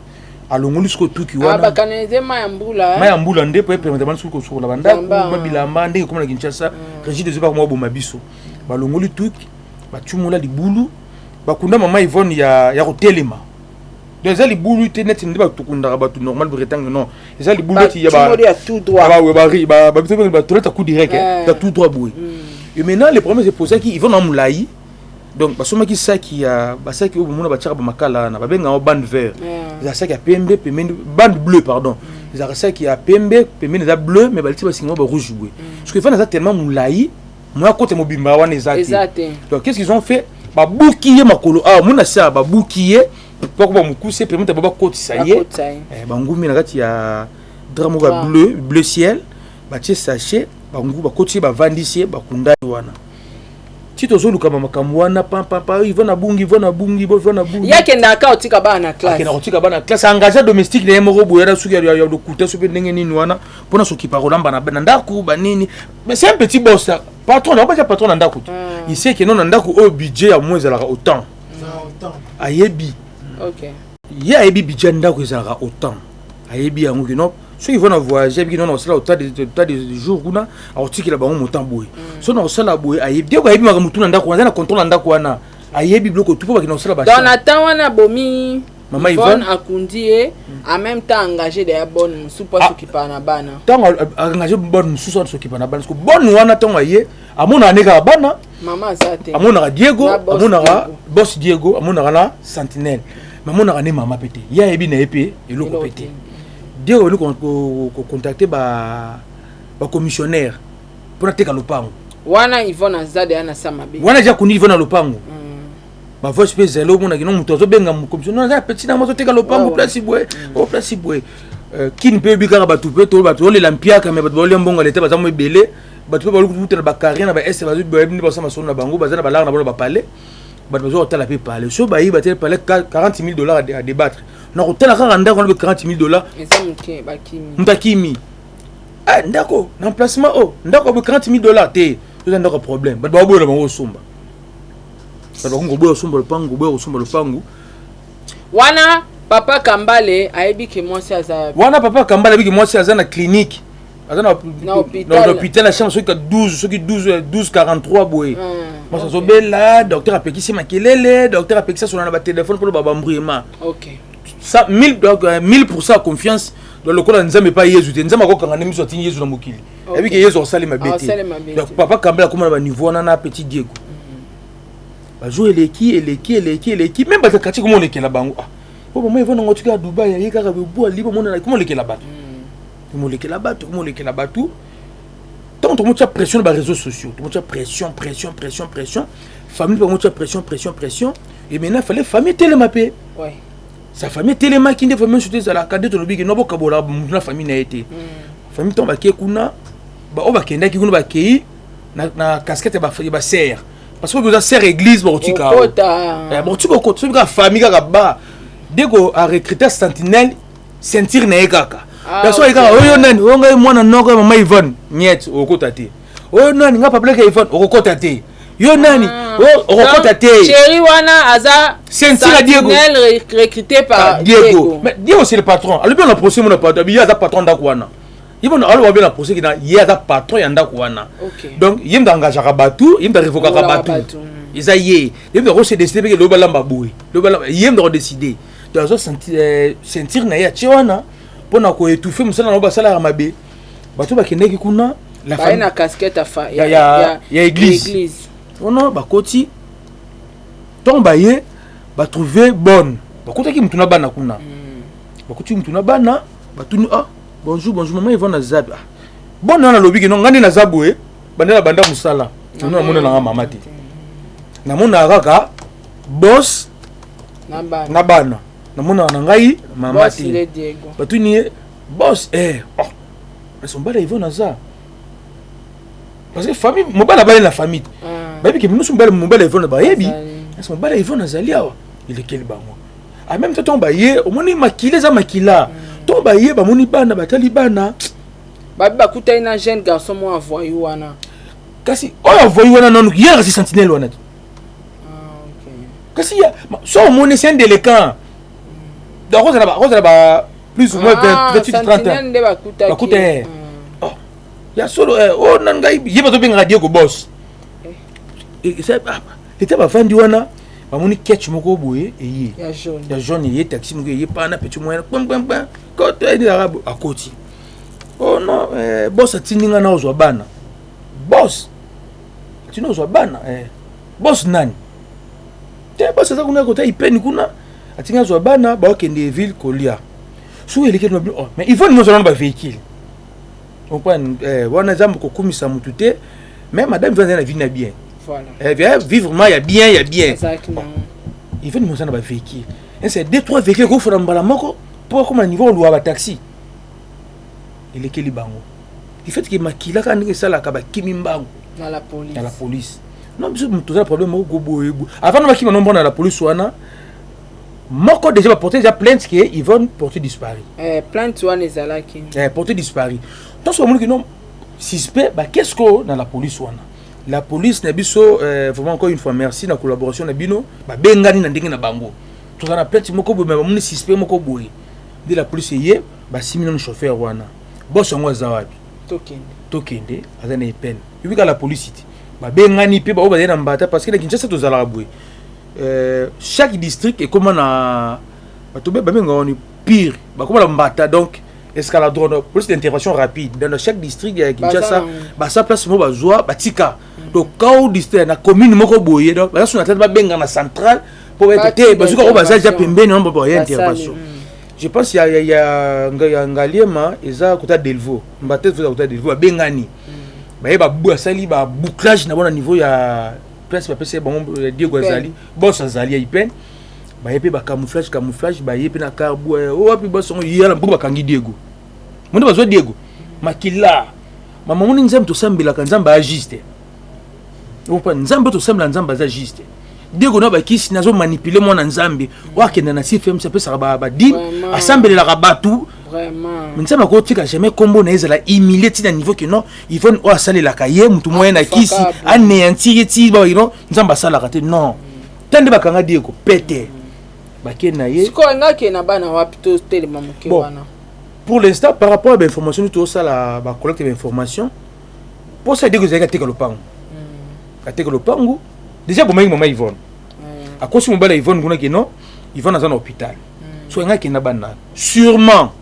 alongoli sikoyo tuki wana. Bakanalize mai ya mbula. Mai ya mbula nde po epermettre bana soki kosukola bandako, mabilamba, ndenge ekoma na Kinshasa. Régie des eaux bakoma boma biso. Balongoli tuki, batumola libulu, bakunda mama Yvonne ya kotelema. Donc eza libulu te neti nde bato kundaka bato normal, rectangle, non, eza libulu neti ya batoilette à coup direct, ya tout droit boye. Et maintenant le problème se posaki, Yvonne na molai, donc basomaki saki ya basaki oyo bomona batiaka bamakala wana, babengaka yango bande vert. Ezala saki ya pembe pembeni, bande bleu pardon, ezalaka saki ya pembe pembeni eza bleu, mais baliti basinga ba rouge boye, parce que Yvonne aza tellement molai, moya kote mobimba wana eza te. Donc qu'est-ce qu'ils ont fait? Babuki ye makolo awa, mona sa babuki ye poko bamokuse, permettre ba bakotisa ye, bangumi na kati ya drap moko ya bleu, bleu ciel, batie sachet, bangu bakoti ye, bavandisi ye, bakunda ye wana. Ti tozolukama makambo wana pampampa, Yvonne abungi, Yvonne abungi, bo Yvonne abungi. Ye akendaka kotika bana na classe. Akenda kotika bana na classe, engage domestique na ye moko boye wana, soki ya lokuta, soki mpe ndenge nini wana, mpona sokipa kolamba na ndako banini. Mais c'est un petit boss, patron na batia patron na ndako te. Il sait que non, na ndako oyo budget ya mois ezalaka autant, ayebi. Ye ayebi budget ya ndako ezalaka autant, ayebi yango ke non, soki Yvonne avoyage, ayebi ke non, nakosala autant de jour kuna, akotikela bango montant boye. So nakosala boye, ayebi. Diego ayebi makambo tu na ndako wana, aza na contrôle na ndako wana, ayebi biloko tu mpo bakende kosala. Donc na temps wana abomi mama Yvonne, akundi ye, en même temps engagé deya bonne mosusu mpo asokipa na bana. Ntango engagé bonne mosusu wana sokipa na bana, parce que bonne wana ntango aye, amonaka nde kaka bana. Mama aza te. Amonaka Diego, amonaka boss Diego, amonaka na sentinelle, mais amonaka nde mama mpe te. Ye ayebi na ye mpe eloko mpe te. Diego abandi kocontacter bacommissionnaire mpona teka lopango. Wana Yvonne aza deya na sa mabe. Wana deja kundi Yvonne na lopango. Bavoice mpe ezali, omonaki no moto azobenga commissionnaire, aza petit nango, azoteka lopango place boye, o place boye. Kini mpe oyebi kaka bato mpe to bato olela mpiaka, me bato baolia mbongo leta, baza mo ebele. Bato mpe balukuta na bacarrière na baeste, bayebi nde basala masolo na bango, baza na balare na bango na bapale. Bato bazwa kotala mpe pale, so bayi batele pale 40 000 $ à débattre na kotala kaka ndako wana mpe 40 000 $. Eza moke, bakimi. Moto akimi ndako na emplacement o ndako boye, 40 000 $ te, toza ndako ya problème. Bato baoboya na bango kosomba, bato bakongi koboya kosomba lopangu, koboya kosomba lopangu. Wana papa Kambale ayebi ke mwasi aza. Wana papa Kambale ayebi ke mwasi aza na clinique, aza na hôpital, na chambre soki 12, soki 12, 12 43 boye. Mwasi azobela, docteur apekisi makelele, docteur apekisi asola na batelefone mpona babambrouillement. 1000% ya confiance. Donc lokola Nzambe epai Yezu te, Nzambe akokanga nde miso, atindi Yezu na mokili, ayebi ke Yezu akosali mabe te. Donc papa Kambele akóma na baniveau wana na petit Diego. Bajour eleki, eleki, eleki, eleki, même bato ya quartier koma olekela bango: ah, po mama Yvonne nango tika ya Dubai, aye kaka bebu ali, bomona koma olekela bato, koma olekela bato, koma olekela bato. Ntango tokomotia pression na baréseaux sociaux, tokomotia pression, pression, pression, pression, famille mpe bakomotia pression, pression, pression. Et maintenant fallait famille etelema mpe. Sa famille etelemaki nde, famille nyonso te ezalaka nde tolobi ke no, bokabola motu na famille na ye te. Famille ntango bakei kuna, oyo bakendaki kuna, bakei na casquette ya basere, parce que oza sere église, bakotika, bakotika okota. Soki kaka famille kaka ba deko arecruter sentinelle, ceinture na ye kaka. Personne kaka oyo nani, oyo ngai mwana noko ya mama Yvonne, niet, okokota te. Oyo nani, nga papeleke ya Yvonne, okokota te. Yo nani, okokota te. Chéri wana aza Ceinture ya Diego. Sentinelle recruté par Ah, Diego. Mais Diego, c'est le patron. Alobi na procès mona patron, abi ye aza patron ndako wana. Ye mona alobi bien na procès kina ye aza patron ya ndako wana. Donc ye mutu engageaka bato, ye mutu arevokaka Alongolaka bato. bato. Eza ye. Ye mutu akose décider mpe lobi balamba boye. Lobi balamba ye mutu akodécider. Donc azo sentir na ye atie wana mpona koétouffer mosala na bango basalaka mabe. Bato bakendeki kuna la Baye na casquette ya fa- ya église. Église. Wana bakoti, ntongo baye batrouve bonne, bakutaki mutu na bana kuna. Bakuti mutu na bana, batuni: "Ah, bonjour, bonjour, mama Yvonne aza?" Ah, bonne wana alobi kino: "Ngai nde naza boye, bande na banda mosala nono, namona nanga mama te, namonaka kaka boss na bana. Na bana, namonaka na ngai mama Boss te." le Diego. Batuni ye: "Boss?" Eh, oh, ese mobali ya Yvonne aza? Parce que famille, mobali abali na famille te. Bayebi ke nyonso mobali ya Yvonne bayebi. Azali. Ese mobali ya Yvonne azali awa? Elekeli bango. En même temps, ntongo baye, omoni makila eza makila. Ntongo baye, bamoni bana, batali bana. Babi bakutani na jeune garçon moko avoyu wana. Kasi oyo avoyi wana nanu ye kasi sentinelle wana te. Ah, ok. Kasi so omoni, c'est un délinquant. Donc akozala ba plus ou moins Ah, 28, 30 ans. sentinelle nde bakutaki. Bakuta ye. Oh, ya solo oyo na ngai ye bazobengaka Diego boss. Ete bavandi wana, bamoni ketch moko boye eye. Ya jaune. Ya jaune eye, taxi moko eye pana, petit moyen kpem koto ezalaka akoti: "Oh non, boss atindi nga na ozwa bana." "Boss atindi ozwa bana?" "Boss nani?" "Te, boss aza kuna kota ipeni kuna, atindi azwa bana, baokende ville kolia." Soki eleki, oh, mais il faut nyonso wana bavéhicule. Comprendre, wana eza kokumisa mutu te, mais madame Yvonne azali na vie na bien. Vivre ma ya bien, ya bien. Azalaki nango. Il faut nyonso na bavéhicule, c'est deux, trois véhicules ekofona mbala moko mpo akoma na niveau oluwa bataxi. Elekeli bango du fait ke makila kaka ndenge esalaka, bakimi mbangu. Na la police. Na la police. Non, biso toza na problème moko boye boye. Avant na bakima nombona na la police wana moko, déjà baporte déjà plainte ke Yvonne porte disparu. Plainte wana ezalaki. Porte disparu. Ntanso bamoni ke non, suspect, bakes ko na la police wana. La police na biso, vraiment, encore une fois merci na collaboration na bino. Babengani na ndenge na bango: toza na plainte moko boye, me bamoni suspect moko boye. Nde la police eye, basimi nano chauffeur wana: "Boss yango aza wapi?" Tokende. "Tokende, aza na epene." Yobi kaka la police te, babengani mpe baoyo bazali na mbata, parce que na Kinshasa tozalaka boye, chaque district ekóma na bato babengaka wani pire, bakóma na mbata, donc escadron de police d'intervention rapide dans chaque district ya Kinshasa. Baza. Basa place moko bazwa, batika. Donc kao district na commune moko boye, donc baza so na tete, babenga na centrale mpo baete te, bazuka oyo baza deja pembeni wana, baya intervention. Je pense ya Ngaliema eza kota Delvaux, mbata eza kota Delvaux. Babengani, baye, basali babouclage na bango na niveau ya place bapesi bango Diego azali, boss azali ya Ipene. Baye mpe bacamouflage, camouflage, baye mpe na car o wapi boss yango yala mpo bakangi Diego. Monde bazwa Diego, makila mama. Moni Nzambe tosambelaka, Nzambe aza juste. Opa Nzambe tosambela, Nzambe aza juste. Diego na bakisi nazomanipule mwana Nzambe oyo akenda na CFMC, apesaka badîmes, asambelelaka bato. Nzambe akotika jamais nkombo na ye ezala humilie ntina niveau ke non, Yvonne oyo asalelaka ye motu moye na kisi anéantir ye ti no. Nzambe asalaka te. Non, ta nde bakanga Diego pete, bake na ye. Sikoyo ngaki na bana wapi? Totelema moke wana. Pour l'instant, par rapport à bainformation, tosala bacollecte bainformation. Mposa Diego ezalaki ateka lopango. Ateka lopango déjà, bomaki mama Yvonne akosi mobali ya Yvonne kuna ke non, Yvonne aza na hôpital. So alingi akenda bana, sûrement,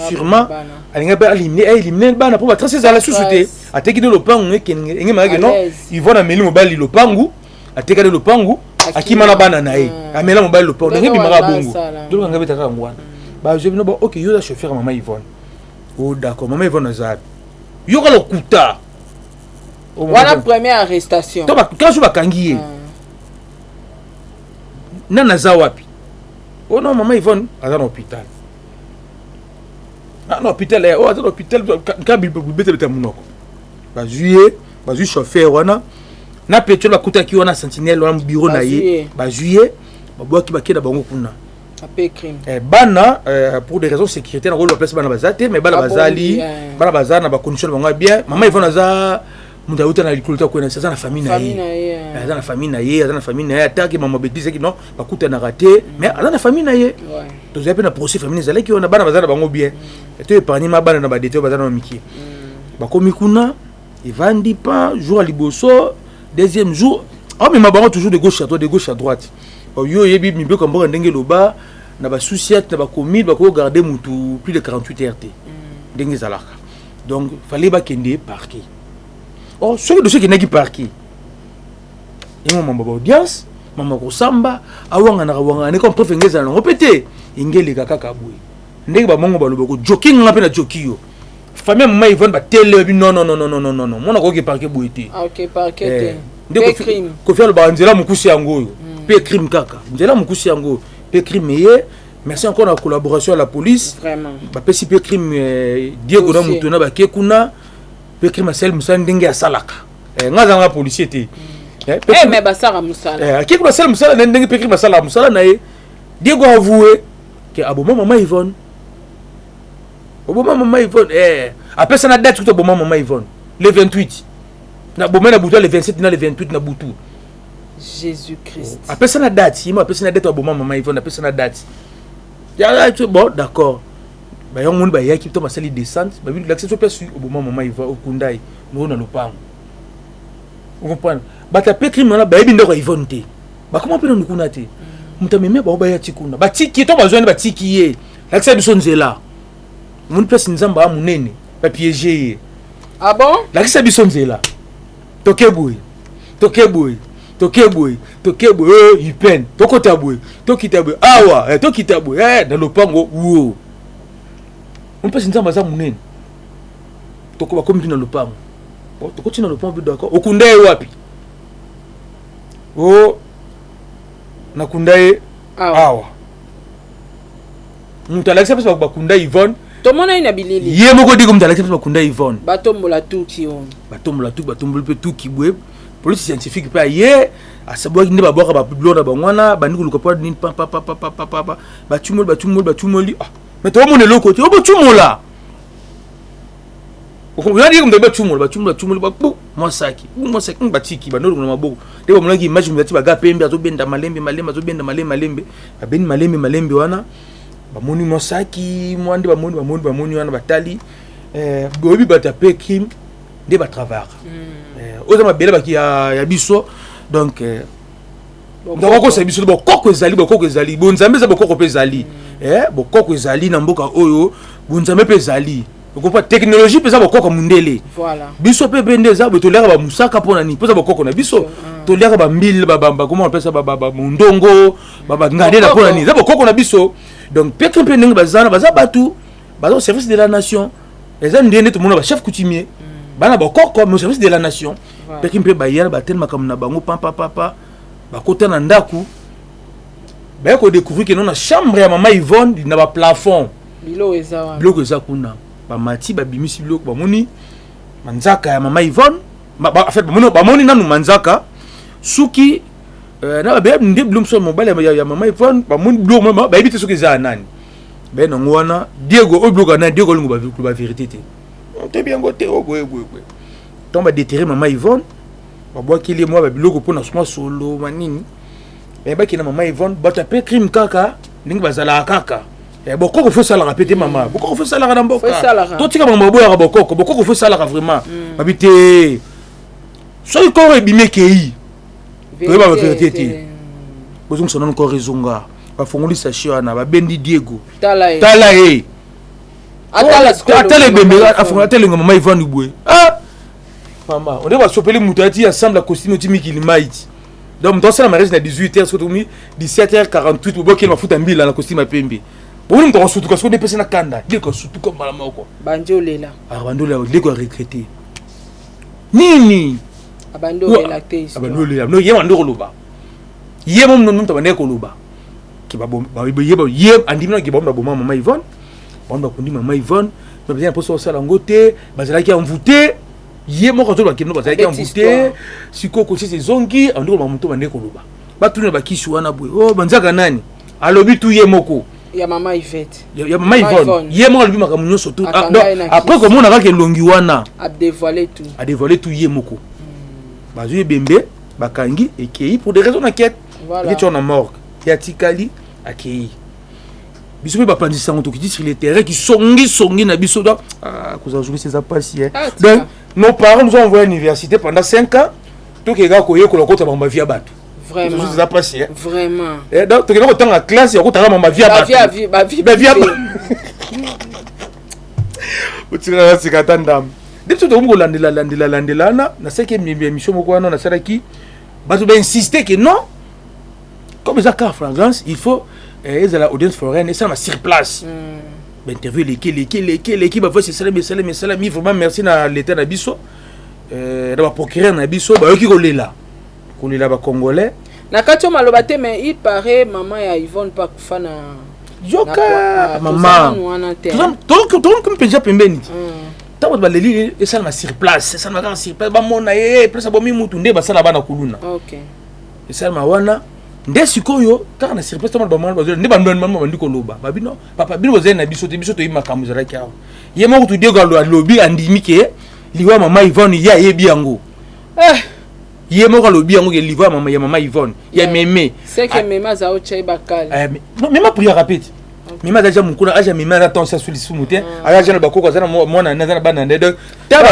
sûrement alingi mpe aélimine bana mpo batrace ezala susu te. Ateki nde lopango, engemaka ke non, Yvonne ameli mobali lopangu, ateka nde lopangu, akima na bana na ye, amela mobali lopangu. Ndenge ebimaka bongo, tolokanga betaka yango wana. Bazwi bino ba: "Ok, yo oza chauffeur ya mama Yvonne?" "Oh, d'accord. Mama Yvonne aza wapi?" Yoka lokuta. Wana première arrestation. To so bakangi ye: "Nani aza wapi?" "Oh non, mama Yvonne aza na hôpital." "Ah, na hôpital?" "Oh, aza na hôpital." Ka bibetebeta monoko, bazwi ye, bazwi chauffeur wana na pétrole bakutaki wana, sentinelle wana, bureau na ye. Bazwi ye, babwaki, bakei na bango kuna. Eh, bana pour des raisons de sécurité nakoloba place bana baza te, mais bana bazali, bana baza na bacondition na bango ya bien. Mama Yvonne aza moto auta na likolo ta kwena, aza na famille na ye, aza na famille na ye, aza na famille na ye. Atake mama betise eki non, bakutanaka te, mais aza na famille na ye. Tozali mpe na procès, famille ezalaki wana, bana baza na bango bien. To épargne ma bana na badete oyo baza na mike. Bakomi kuna, evandi pa jour ya liboso, deuxième jour aomema bango toujours de gauche à droite, de gauche à droite. Yo oyebi mibeko ya mboka ndenge eloba na basous-ciat, na bacommune, bakoki garder mutu plus de 48 heures te, ndenge ezalaka. Donc fallait bakende parquet. Or soki dossier ekendaki parquet, yango mambo baaudience, mama kosamba, awanganaka wangana comme preuve enge ezala nango mpe te, enge eleka kaka boye. Ndenge bamongo baloba kojoki, nga mpe na joki yo. Famille ya mama Yvonne batele babi: non, non, non, non, non, non, non, mwana koki parquet boye te. Parquet te. Nde Kofi alobaka nzela mokusi yango oyo mpe crime kaka nzela mokusi yango oyo mpe crime ye. Merci encore na collaboration ya la police. Bapesi mpe crime Diego na moto na bake kuna mpe crime asali mosala ndenge asalaka. Nga azalanga policier te. Mais basala mosala. Ake kuna asala mosala na ndenge mpe crime asalaka mosala na ye. Diego avoué ke aboma mama Yvonne, oboma mama Yvonne. Apesa na date kuta aboma mama Yvonne, le 28 na boma na butu, le 27 na le 28 na butu. Jésus Christ. Apesa na date, ye mo apesa na date aboma mama Yvonne, apesa na date. Bon, d'accord, bayango moni bayaki to basali descente, babi lakisa so mpe oboma mama Yvonne, okunda ye noo na lopango. Ocomprendre, bato ya pe crime wana bayebi ndako ya Yvonne te, bakoma mpe nanu kuna te. Moto amemi bango, baya ti kuna, batiki ye to bazwani, batiki ye, lakisa biso nzela. Omoni place Nzambe aya monene, bapiéger ye. Ah bon. Lakisa biso nzela, toke boye, toke boye, toke boye, toke boye, ipene tokota boye, tokita boye awa, tokita boye na lopango wo. Mpasi Nzambe aza monene. Bakomi mpi na lopango, tokoti na lopango mpe d'accord, okunda ye wapi? O nakunda ye awa. Moto alakisa mpe bakunda Yvonne. Tomonai na bilili. Ye moko diko moto alakisa mpe bakunda Yvonne. Batombola tuki oyo. Batombola tuki, batomboli mpe tuki boye. Police scientifique mpe aye, asabwaki nde babwaka babiloko na bango wana, bandi koluka mpo nini, papapapapapa, batumoli, batumoli, batumoli. Ah, mais tokomona eloko te. Obotumola oyandi moto, batumoli, batumoli, batumoli, babu mwa saki, mwa saki, batiki bandolongo na maboko. Nde bamonaki image, moto ati baga pembe, azobenda malembe malembe, azobenda malembe malembe, babendi malembe malembe wana, bamoni mwa saki mwa. Nde bamoni, bamoni, bamoni wana, batali. Boyebi bato ya pe crime nde batravaillaka oyo eza mabele baki ya biso. Donc moto akokosa biso, bokoko ezali, bokoko ezali, bonzambe eza, bokoko mpe ezali, bokoko ezali na mboka oyo, bonzambe mpe ezali. Okopa technologie mpe eza bokoko mondele. Biso mpe mpe nde eza boye, toliaka bamusaka mpo na nini? Mpo eza bokoko na biso. Toliaka bambile, bakoma bapesa mondongo, bangandela mpo na nini? Eza bokoko na biso. Donc peut-être mpe ndenge baza wana, baza bato baza au service de la nation. Eza ndenge nde tomona bachef coutumier, bana bokoko, mais au service de la nation. Peki mpe bayala, batele makambo na bango pampapapa, bakota na ndako, baya kodécouvrir ke no na chambre ya mama Yvonne, na baplafond biloko eza kuna. Bamati, babimisi biloko, bamoni manzaka ya mama Yvonne. En fait bamoni nanu manzaka, suki na babeya nde biloko mosusu ya mobali ya mama Yvonne. Bamoni biloko, bayebi te soki eza ya nani. Baye nango wana, Diego, oyo biloko ya nani? Diego olingo bavérité te, toyebi yango te, oyo boye boye boye. Ntango badéterrer mama Yvonne, babwakeli ye mwa babiloko mpona mwa solo manini, bayebaki na mama Yvonne. Bato ya pe crime kaka ndenge bazalaka kaka. Bokoko fo esalaka pe te, mama, bokoko fo esalaka na mboka. Totika makambo baboyaka bokoko, bokoko fo esalaka vraiment. Babi te, soki koro ebimi ekei, toyeba bavérité te. Bozongisa nano koro ezonga. Bafongoli sachet wana, babendi Diego, tala ye, atala ebembe, atala elenga mama Yvonne boye. Ah mama, onde basopeli moto ati ensemble ya costume oti mikili mai ti. Donc moto asala mariage na 18 heures, soki tokomi 17 heures 48, bobokeli mafuta mbila na costume ya pembe, bomoni moto akosutuka. Soki ndepesi na kanda, Diego asutuka mbala moko. Bandi olela. Bandi olela, Diego aregretter nini? Abandi olela te. Abandi olela, ye bandi koloba, ye mo moto abandaki koloba ye andimi naki bango baboma mama Yvonne, bango bakundi mama Yvonne, bazali na mposa kosala yango te, bazalaki envoûté. Ye moko azoloba kino bazalaki envoûté. Sikoyo conscience ezongi, andi koloba, moto bande koloba, batuna bakisi wana boye, o banzaka nani? Alobi tu ye moko. Ya mama Yvette. Ya mama Yvonne. Ye moko alobi makambo nyonso tu. Ah, donc après komona kaka elongi wana. A dévoiler tout. A dévoiler tout ye moko. Bazwi ebembe bakangi ekei pour des raisons d'enquête. Voilà. Ekei na morgue. Ye atikali akei. Biso mpe bapanzi sango tokiti sur le terrain kisongisongi na biso donc ah, kozala journaliste eza mpasi eh. Ah, donc nos parents nous ont envoyé à l'université pendant 5 ans tokeka koyekola kota bango bavia bato. Vraiment. Eza mpasi eh. Vraiment. Eh, donc tokenda kotanga classe ya kotanga mama via bato. Bavia otikaka sika ata ndambo nde biso tokomi kolandela landela landela wana nasalaki émission moko wana nasalaki bato bainsiste ke non, comme eza car flagrance, il faut ezala audience foraine esalama sur place. Bainterview eleki eleki eleki eleki, bavoice esalami esalami esalami. Vraiment merci na l'état na biso, na baprocureur na biso bayoki kolela kolela bacongolais. Na kati oyo maloba te, mais il paraît mama ya Yvonne mpe akufa na Yoka mama, tokomi mpenza pembeni ti ntango bato baleli esalama sur place, esalama kaka sur place, bamona ye place abomi mutu nde basala bana kuluna. Esalama wana nde sikoyo kaka na sur place ntango bamona bazoli nde bandoni bama bandi koloba babino papa bino bozali na biso te, biso toyebi makambo ezalaki awa. Ye moko tu Diego alobi andimi ke liwa mama Yvonne ye ayebi yango. Ye moko alobi yango ke liwa ya mama Yvonne ya meme. C'est que meme aza otya ye bakali. Meme apriaka pe ti meme aza ja mokuna aja meme aza tension asu lisumu te, aza ja na bakoko, aza na mwana nde aza na bana nde, donc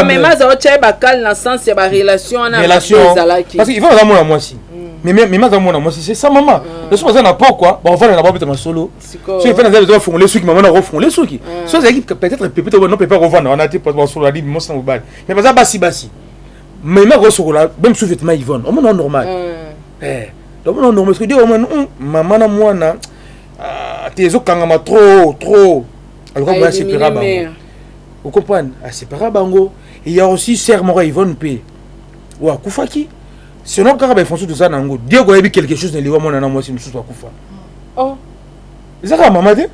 meme aza otya ye bakali na sens ya barelation wana. Relation ezalaki. Parce que Yvonne aza mwana mwasi, meme aza mwana mwasi, c'est sa maman. Donc soki baza na pokwa bakovanda na babeta masolo, soki Yvonne aza besoin bafungole suki, mama na akofungole suki. So azalaki peut-être pepe to non, pepe akovanda wana te, basolola libre mwasi na mobali, mais baza basi basi, meme akosokola même sous vêtement Yvonne omona normal. Donc omona normal parce que Dieu omona mama na mwana te ezokangama trop trop, aluka boya asepera bango, ocomprendre, asepara bango. Et ya aussi sœur moko ya Yvonne mpe oyo akufaki sinon kaka bainformation toza na yango, Diego ayebi quelque chose na liwa mwana na mwasi mosusu akufa. Eza kaka mama te.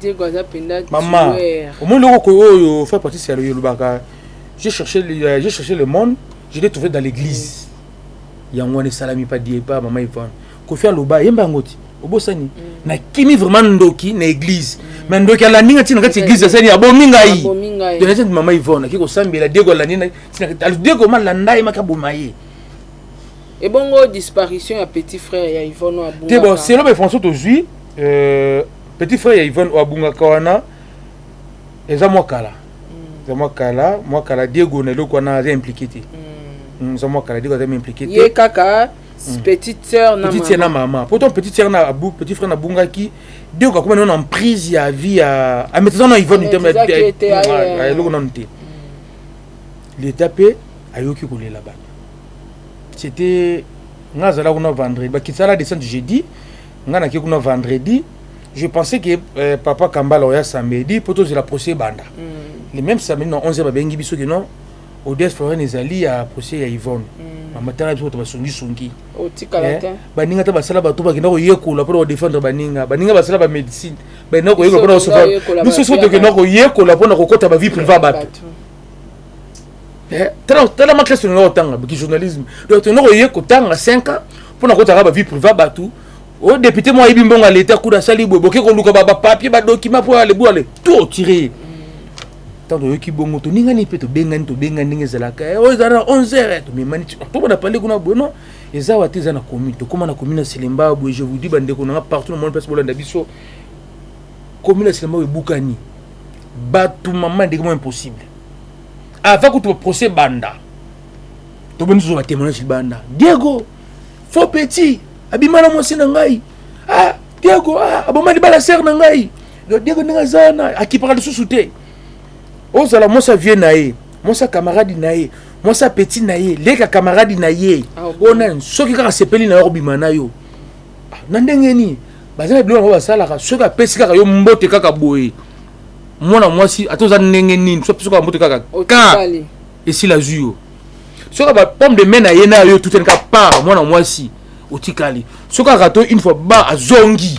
Diego aza mpenza. Mama, omoni eloko oyo frère Patrice elobaka: j'ai cherché le monde, je l'ai trouvé dans l'église. Yango wana esalami pa die pa mama Yvonne. Kofi aloba yemba yango ti obosani nakimi vraiment ndoki na église, mais ndoki alandi nga ntina kati église, asali abomi ngai. Donc mama Yvonne aki kosambela, Diego alandi, Diego malanda ye maki aboma ye. Ebongo disparition ya petit frère ya Yvonne oyo? Te, bon, selon bainformation tozwi, petit frère ya Yvonne oyo abungaka wana eza mwa kala, eza mwa kala, mwa kala. Diego na eloko wana aza impliqué te. Eza mwa kala, Diego aza impliqué te. Ye kaka petite sœur na petite sœur na mama. Pourtant petite sœur na abu petit frère nabungaki, Diego akoma nano en prise ya vie ya amaîtrise na Yvonne te, eloko nanu te. L'état mpe ayoki kolela bato. C'était nga azala kuna vendredi, bakisala descente jeudi, nga nake kuna vendredi. Je pensais que papa Kambala oya samedi po tozela procès banda. Le même samedi na 11 babengi biso ke non, audience foraine ezali ya procès ya Yvonne. Mama, tala biso bato basongisongi. Otikala te. Baninga ta basala bato bakenda koyekola mpona kodefendre baninga, baninga basala bamédecine, bakenda koyekola mpona biso soki tokenda koyekola mpona kokota bavie privé ya bato. Tala ma classe tolinga kotanga ki journalisme, donc tolinga koye kotanga 5 ans mpona kotanga bavie privé ya bato. Oyo député moko ayebi mbongo ya leta kuna, asali boye, boke koluka bapapier, badocument mpo ale ale tout otire ye. Ntango toyoki bongo, toningani mpe tobengani, tobengani ndenge ezalaka oyo ezala na 11 heures, tomemani tobona pale kuna boye. Non, eza awa te, eza na commune. Tokóma na commune ya Selemba boye. Je vous dis, bandeko nanga partout na monde place bolanda biso, commune ya Selemba oyo ebukani bato mama ndenge mo impossible. Avant kutu procès banda, toboni tozo batémoignage libanda: Diego faux petit abima na mwasi na ngai, ah, Diego, ah, aboma libala sœur na ngai. Donc Diego ndenge aza wana akipaka lisusu te. Ozala mwasi ya vie na ye, mwasi ya camarade na ye, mwasi ya petit na ye, leka camarade na ye oyo nani, soki kaka sepeli na yo akobima na yo na ndenge nini. Baza na biloko yango basalaka, soki apesi kaka yo mbote kaka boye, mwana mwasi, ata oza ndenge nini, soki apesi kaka mbote kaka ka esila zwi yo. Soki bapomme de main na ye na yo tutani kaka par mwana mwasi, otikali. Soki kaka to une fois ba azongi,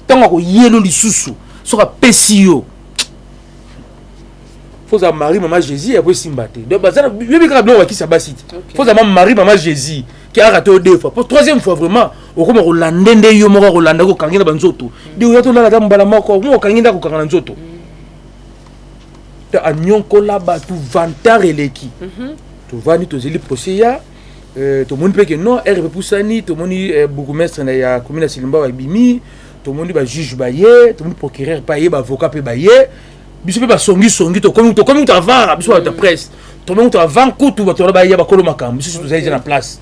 ntango akoyelo lisusu, soki apesi yo, faut ozala Marie mama Jésus, apo esimba te. Donc baza yobi kaka biloko bakisa basi te, faut ozala Marie mama Jésus. Ke arate yo deux fois, po troisième fois vraiment okoma kolanda nde yo moko akolanda kokangi na banzoto. De oya tolala ata mbala moko, mo okangi nde akokanga na nzoto. Te anyonkola bato vantard eleki. Tovandi, tozeli procès ya tomoni mpe ke non, rp pusani, tomoni bourgmestre na ya commune ya Selembao abimi, tomoni bajuge baye, tomoni procureur mpe aye, baavocat mpe baye. Biso mpe basongisongi, tokomi kutu avant. Biso bato ya presse tokomi kutu avant kutu bato wana baya. Bakolo makambo, biso tozali eza na place,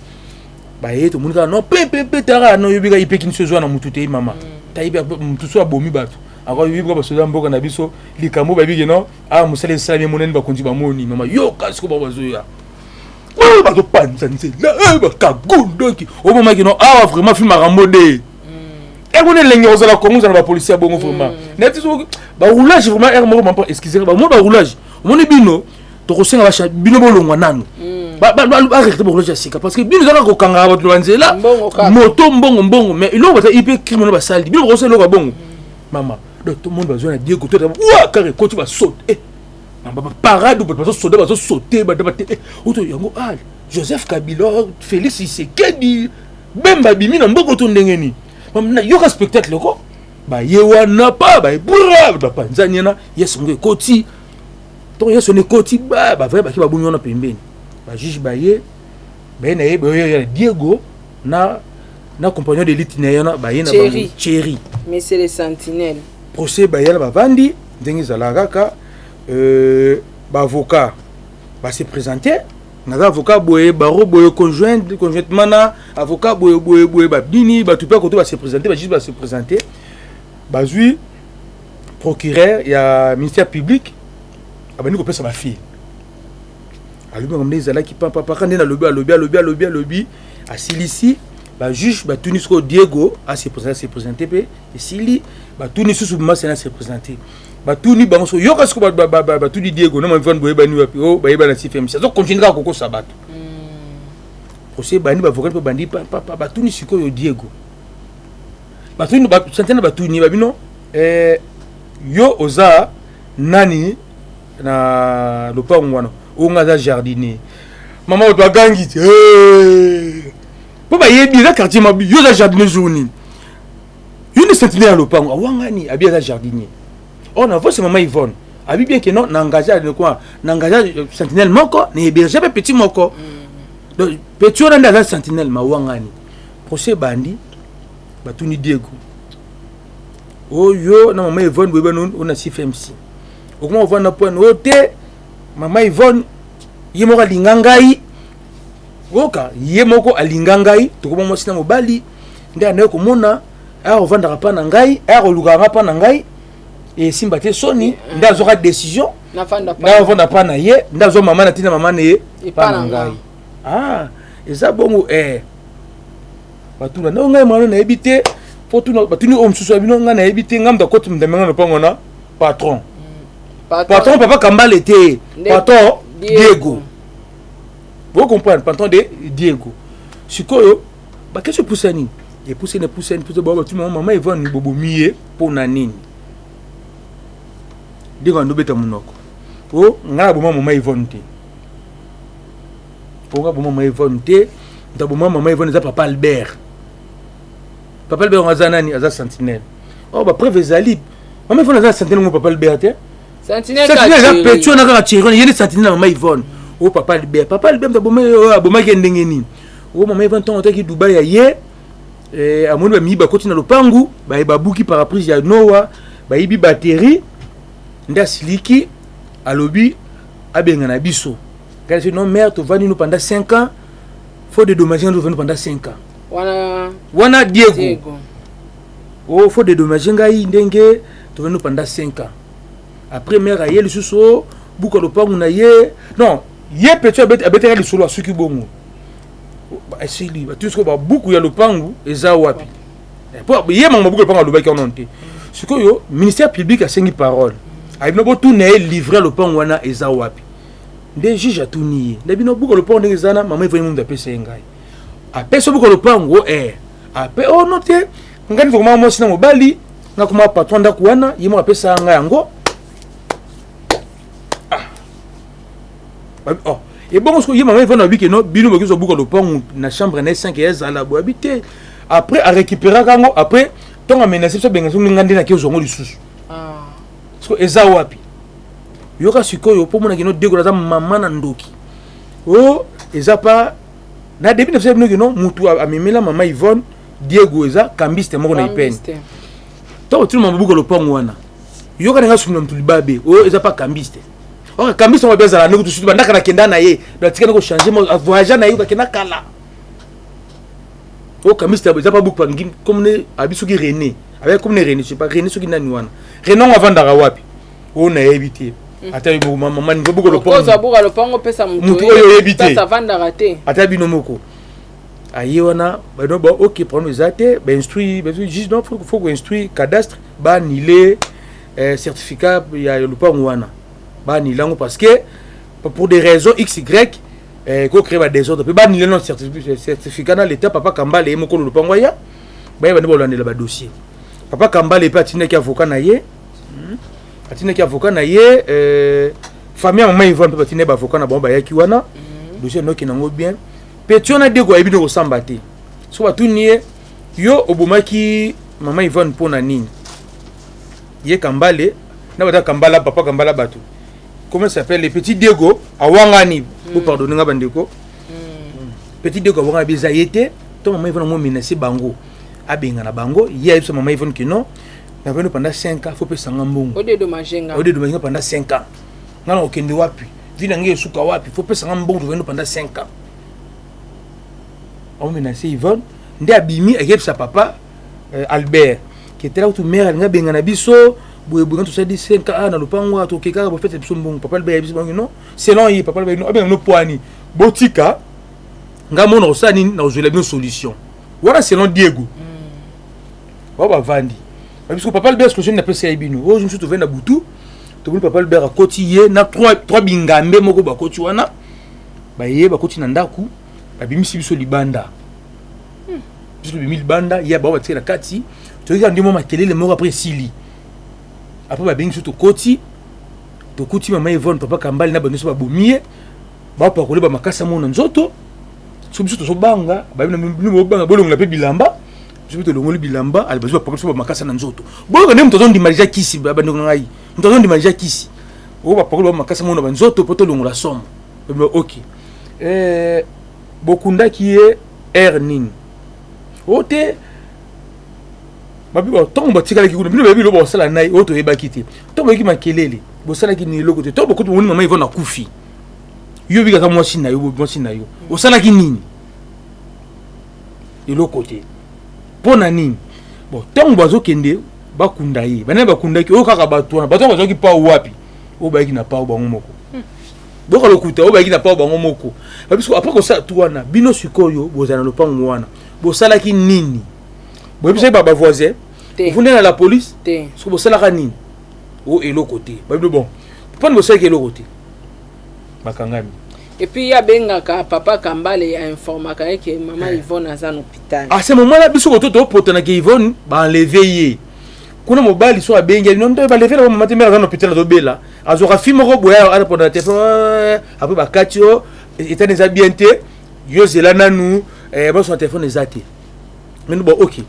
baye, tomoni kaka non, pepepe tara no yobi kaka ipeki niso ezwa na mutu te. Mama tayebi mutu so abomi bato, akoyebi kaka basoda mboka na biso. Likambo babiki no awa, mosala esalami, emonani, bakonzi bamoni. Mama, yoka siko, bango bazoya, bazopanza nzela, bakagundoki omomaki no awa vraiment fi makambo de ere mona elenge kozala Kongo, ozala na bapolisier ya bongo vraiment neti soki baroulage vraiment ere moko mampa. Excuse, bamoni baroulage, omoni bino tokosenga basha bino bolongwa nanu, barecruter baroulage ya sika, parce que bino ezaka kokangaka bato na banzela. Mbongo kaka. Moto, mbongo, mbongo, mais eloko bata ipe crime wana basali, bino bakosala eloko ya bongo. Mama, donc tout le monde bazwa na Diego to wa kaka ekoti, basaute eh mama, baparade, bato bazosoda, bazosaute, bato bate eh oto yango. Ah, Joseph Kabila, Félix Tshisekedi, Bemba bimi na mboka to ndenge nini? Mama, yoka spectacle ko baye wana pa baye bra, bapanzani wana, yeso ngo ekoti ntongo, yeso wana ekoti, ba bavrai baki babungi wana pembeni. Bajuge baye, baye na ye, baye ya Diego na compagnon de lutte na ye wana, baye na bango. Thierry. Thierry. Monsieur le sentinelle. Procès, baye na bavandi ndenge ezalaka kaka, baavocat base présente: naza avocat boye, barreau boye, conjointement na avocat boye boye boye. Babini bato mpe akoto base présente, bajuge base présente, bazwi procureur ya ministère public, abandi kopesa bafile, alobi makambo nde ezalaki papapaka nde nalobi, alobi, alobi, alobi, alobi, asilisi. Bajuge batuni sikoyo Diego ase présente, ase présente mpe esili. Batuni susu Masena ase présente, batuni bango so yoka sikoyo, batuni Diego na mavane boyebani wapi? O bayebana cfmc. Azocontinue kaka kokosa bato. Procès bandi, bavocat mpe bandi papa, batuni sikoyo Diego, batuni santene, batuni babino yo oza nani na lopango wana? Oyo nga aza jardinier. Mama, bato bagangi te mpo bayebi eza quartier mabi. Yo oza jardinier jour nini? Yo nde sentinelle ya lopango? Awangani, abi aza jardinier. Or na voice mama Yvonne abi bien ke non, na engagé quoi, na engagé sentinelle moko, na héberger mpe petit moko. Donc petit wana nde aza sentinelle. Mawangani, procès bandi, batuni Diego: oyo na mama Yvonne boyebani oyo na cfmc, okoma kovanda point oyo te? Mama Yvonne ye moko alinga ngai, oyoka, ye moko alinga ngai, tokoma mwasi na mobali. Nde anaye komona aya kovandaka mpa na ngai, aya kolukaka nga mpa na ngai, esimba te, soni nde azwaka décision nafanda. Nde avanda mpa na ye, nde azwa mama na ntina mama na ye epa mpa na na ngai. Ah, eza bongo batuna nde ngai mwana nayebi te po tuna. Batuni oyo mosusu ya bino: ngai nayebi te, ngai moto akoti ndamenga na lopango na patron. Patron papa Kambale te. Patron Diego, vous comprendre, patron de Diego. Sikoyo baquestion epusani, epusani, epusani, epusani. Bao batuni mama Yvonne: bobomi ye mpo na nini? Ndenge andobeta monoko o ngai naboma mama Yvonne te, po ngai aboma mama Yvonne te. Moto aboma mama Yvonne eza papa Albert. Papa Albert yango aza nani? Aza sentinelle. Or bapreuve ezali, mama Yvonne aza na sentinelle ngo papa Albert te. Sentinelle. Sentinelle eza petit wana kaka Thierry, ye nde sentinelle na mama Yvonne. O papa Albert, papa Albert moto oyo abomaki ye ndenge nini? O mama Yvonne ntongo ataki Dubai ya ye, amoni bamiyi bakoti na lopangu, baye babuki pare-brise ya Noa, bayibi batterie, nde asiliki, alobi abenga na biso. Ngai non mère, tovandi no pendant 5 ans, faut dédommager ngai, tovandi pendant 5 ans. Wana. Wana Diego. Diego. O faut dédommager ngai ndenge tovandi no pendant 5 ans. Après mère aye lisusu o buka lopangu na ye. Non, ye petit abetaka lisolo, asuki bongo, esili. Batuni sikoyo babuku ya lopangu eza wapi? Po ye mango babuku ya lopangu alobaki wana te. Sikoyo ministère public asengi parole, ayebi no botuna ye livre ya lopangu wana eza wapi. Nde juge atuni ye: nde bino buku ya lopangu ndenge eza na mama Evani, mundu apesa ye ngai, apesa buku ya lopangu ape o no te. Ngai nde tokoma mwasi na mobali, nga koma patron ndako wana, ye moko apesa ngai yango. Ah. Oh. Ebongo soki ye mama Yvonne alobi ke non, bino boki kozwa buka lopango na chambre na ye 5 ezala boye, abi te. Après arécupéraka yango, après ntongo amenace biso, abenga biso, nga nde nake ozwa yango lisusu. Siko eza wapi? Yoka sikoyo, mpo monaki no Diego aza mama na ndoki. O eza pa na début na biso bino kino mutu amemela mama Yvonne Diego eza cambiste moko na ipene. Ntango tino mama buka lopango wana, yoka ndenge asumina mutu libabe oyo eza pa cambiste. Oka cambiste ngo azala ndenge tusutu bandaka na kenda na ye, donc atikani kochange voyage na ye, bakenda kala. Oyo cambiste eza pa buku pangi comme ne abi soki René, avec comme ne René, je sais pas René soki nani wana. René ngo avandaka wapi? Oyo nayebi te. Ata yo mama niveau buku lopango. Okozwa buka lopango, opesa mutu oyo oyebi te. Place avandaka te. Ata bino moko aye wana bano bon, ok, problème eza te. Bainstruit juge, non, faut koinstruire cadastre, baannuler certificat ya lopango wana, baannuler yango parce que pour des raisons x y kocréer badésordre mpe baannuler non certificat na l'état. Papa Kambale ye mokolo lopango aya, bayeba nde balandela badossier. Papa Kambale mpe atindaki avocat na ye, Atindaki avocat na ye, famille ya mama Yvonne mpe batindaki baavocat na bango, bayaki wana. Dossier noki nango bien mpe ti wana Diego ayebi nde kosamba te. So batuni ye: yo obomaki mama Yvonne mpo na nini? Ye Kambale na bata Kambala, papa Kambala, bato comment s'appelle, le petit Diego awangani. Bopardonne nga bandeko, petit Diego awangani bi eza ye te. To mama Yvonne amomenace bango, abengana bango. Ye ayebisa mama Yvonne ke non, navandi pendant 5 ans, faut pesanga mbongo. Odédommage nga. Odédommage nga pendant 5 ans, nga na kokende wapi? Vie na ngai esuka wapi? Faut pesanga mbongo, tovandi pendant 5 ans. Aomenace Yvonne nde abimi, akeyebisa papa Albert ketela kutu mare alingi abengana biso boye boye, tosali 5 ans na lopango awa, toke kaka bofete biso mbongo. Papa Albert ayebisi bango non, selon ye papa Albert, abenga bino poani, botika nga mona kosala nini, na kozwela bino solution wana, selon Diego. Bao bavandi babiso papa Albert, solution napesa ye bino oyo mosusu. Tovandi na butu, tomoni papa Albert akoti ye na trois bingambe moko, bakoti wana, baye bakoti na ndako, babimisi biso libanda. Biso tobimi libanda, ye bao batikela kati. Toyoki kaka nde mwa makelele moko, après esili. Après babengi biso, tokoti, tokuti mama Yvonne, papa Kambali na bato nyonso babomi ye, bapakoli bamakasa moko na nzoto. So biso tozobanga, bino bobanga, bolongola mpe bilamba. Biso mpe tolongoli bilamba, ale bazwi, bapakoli biso bamakasa na nzoto. Boyoka nde moto azondima deja kisi, bandeko na ngai, moto azondima deja kisi oyo, bapakoli bamakasa moko na banzoto mpo tolongola somo. Ok, bokundaki ye aire nini? O te, ntango batikalaki kuna, bino bayebi eloko bosala na ye oyo toyebaki te. Ntango boyoki makelele, bosalaki nini? Eloko te. Ntango bokuti, bomoni mama Yvonne akufi, yo oyebi kaka mwasi na yo, mwasi na yo, osalaki nini? Eloko te. Mpo na nini? Bon, ntango bazokende bakunda ye, banani bakundaki oyo? Kaka bato wana. Bato wana bazwaki pau wapi? Oyo bayaki na pau bango moko, boka lokuta, oyo bayaki na pau bango moko. Babiso après kosala tu wana, bino sikoyo bozala na lopango wana, bosalaki nini? Boyebisaki ba bavoisin? Ofundi na la police? Soki bosalaka nini? O eloko te. Babino bon, mponi bosalaki eloko te? Bakangami. Et puis ye abengaka papa Kambale, ainformaka ye ke mama Yvonne aza na hôpital. À ce moment là biso koto topotanaka Yvonne, baenleve ye kuna. Mobali so abengi no nde baleve na mama te, mare aza na hôpital, azobela. Azwaka fi moko boye arépondre na telefone, après bakati yo etani eza bien te, yo zela nanu bazwa telefone eza te. Mais bon, ok,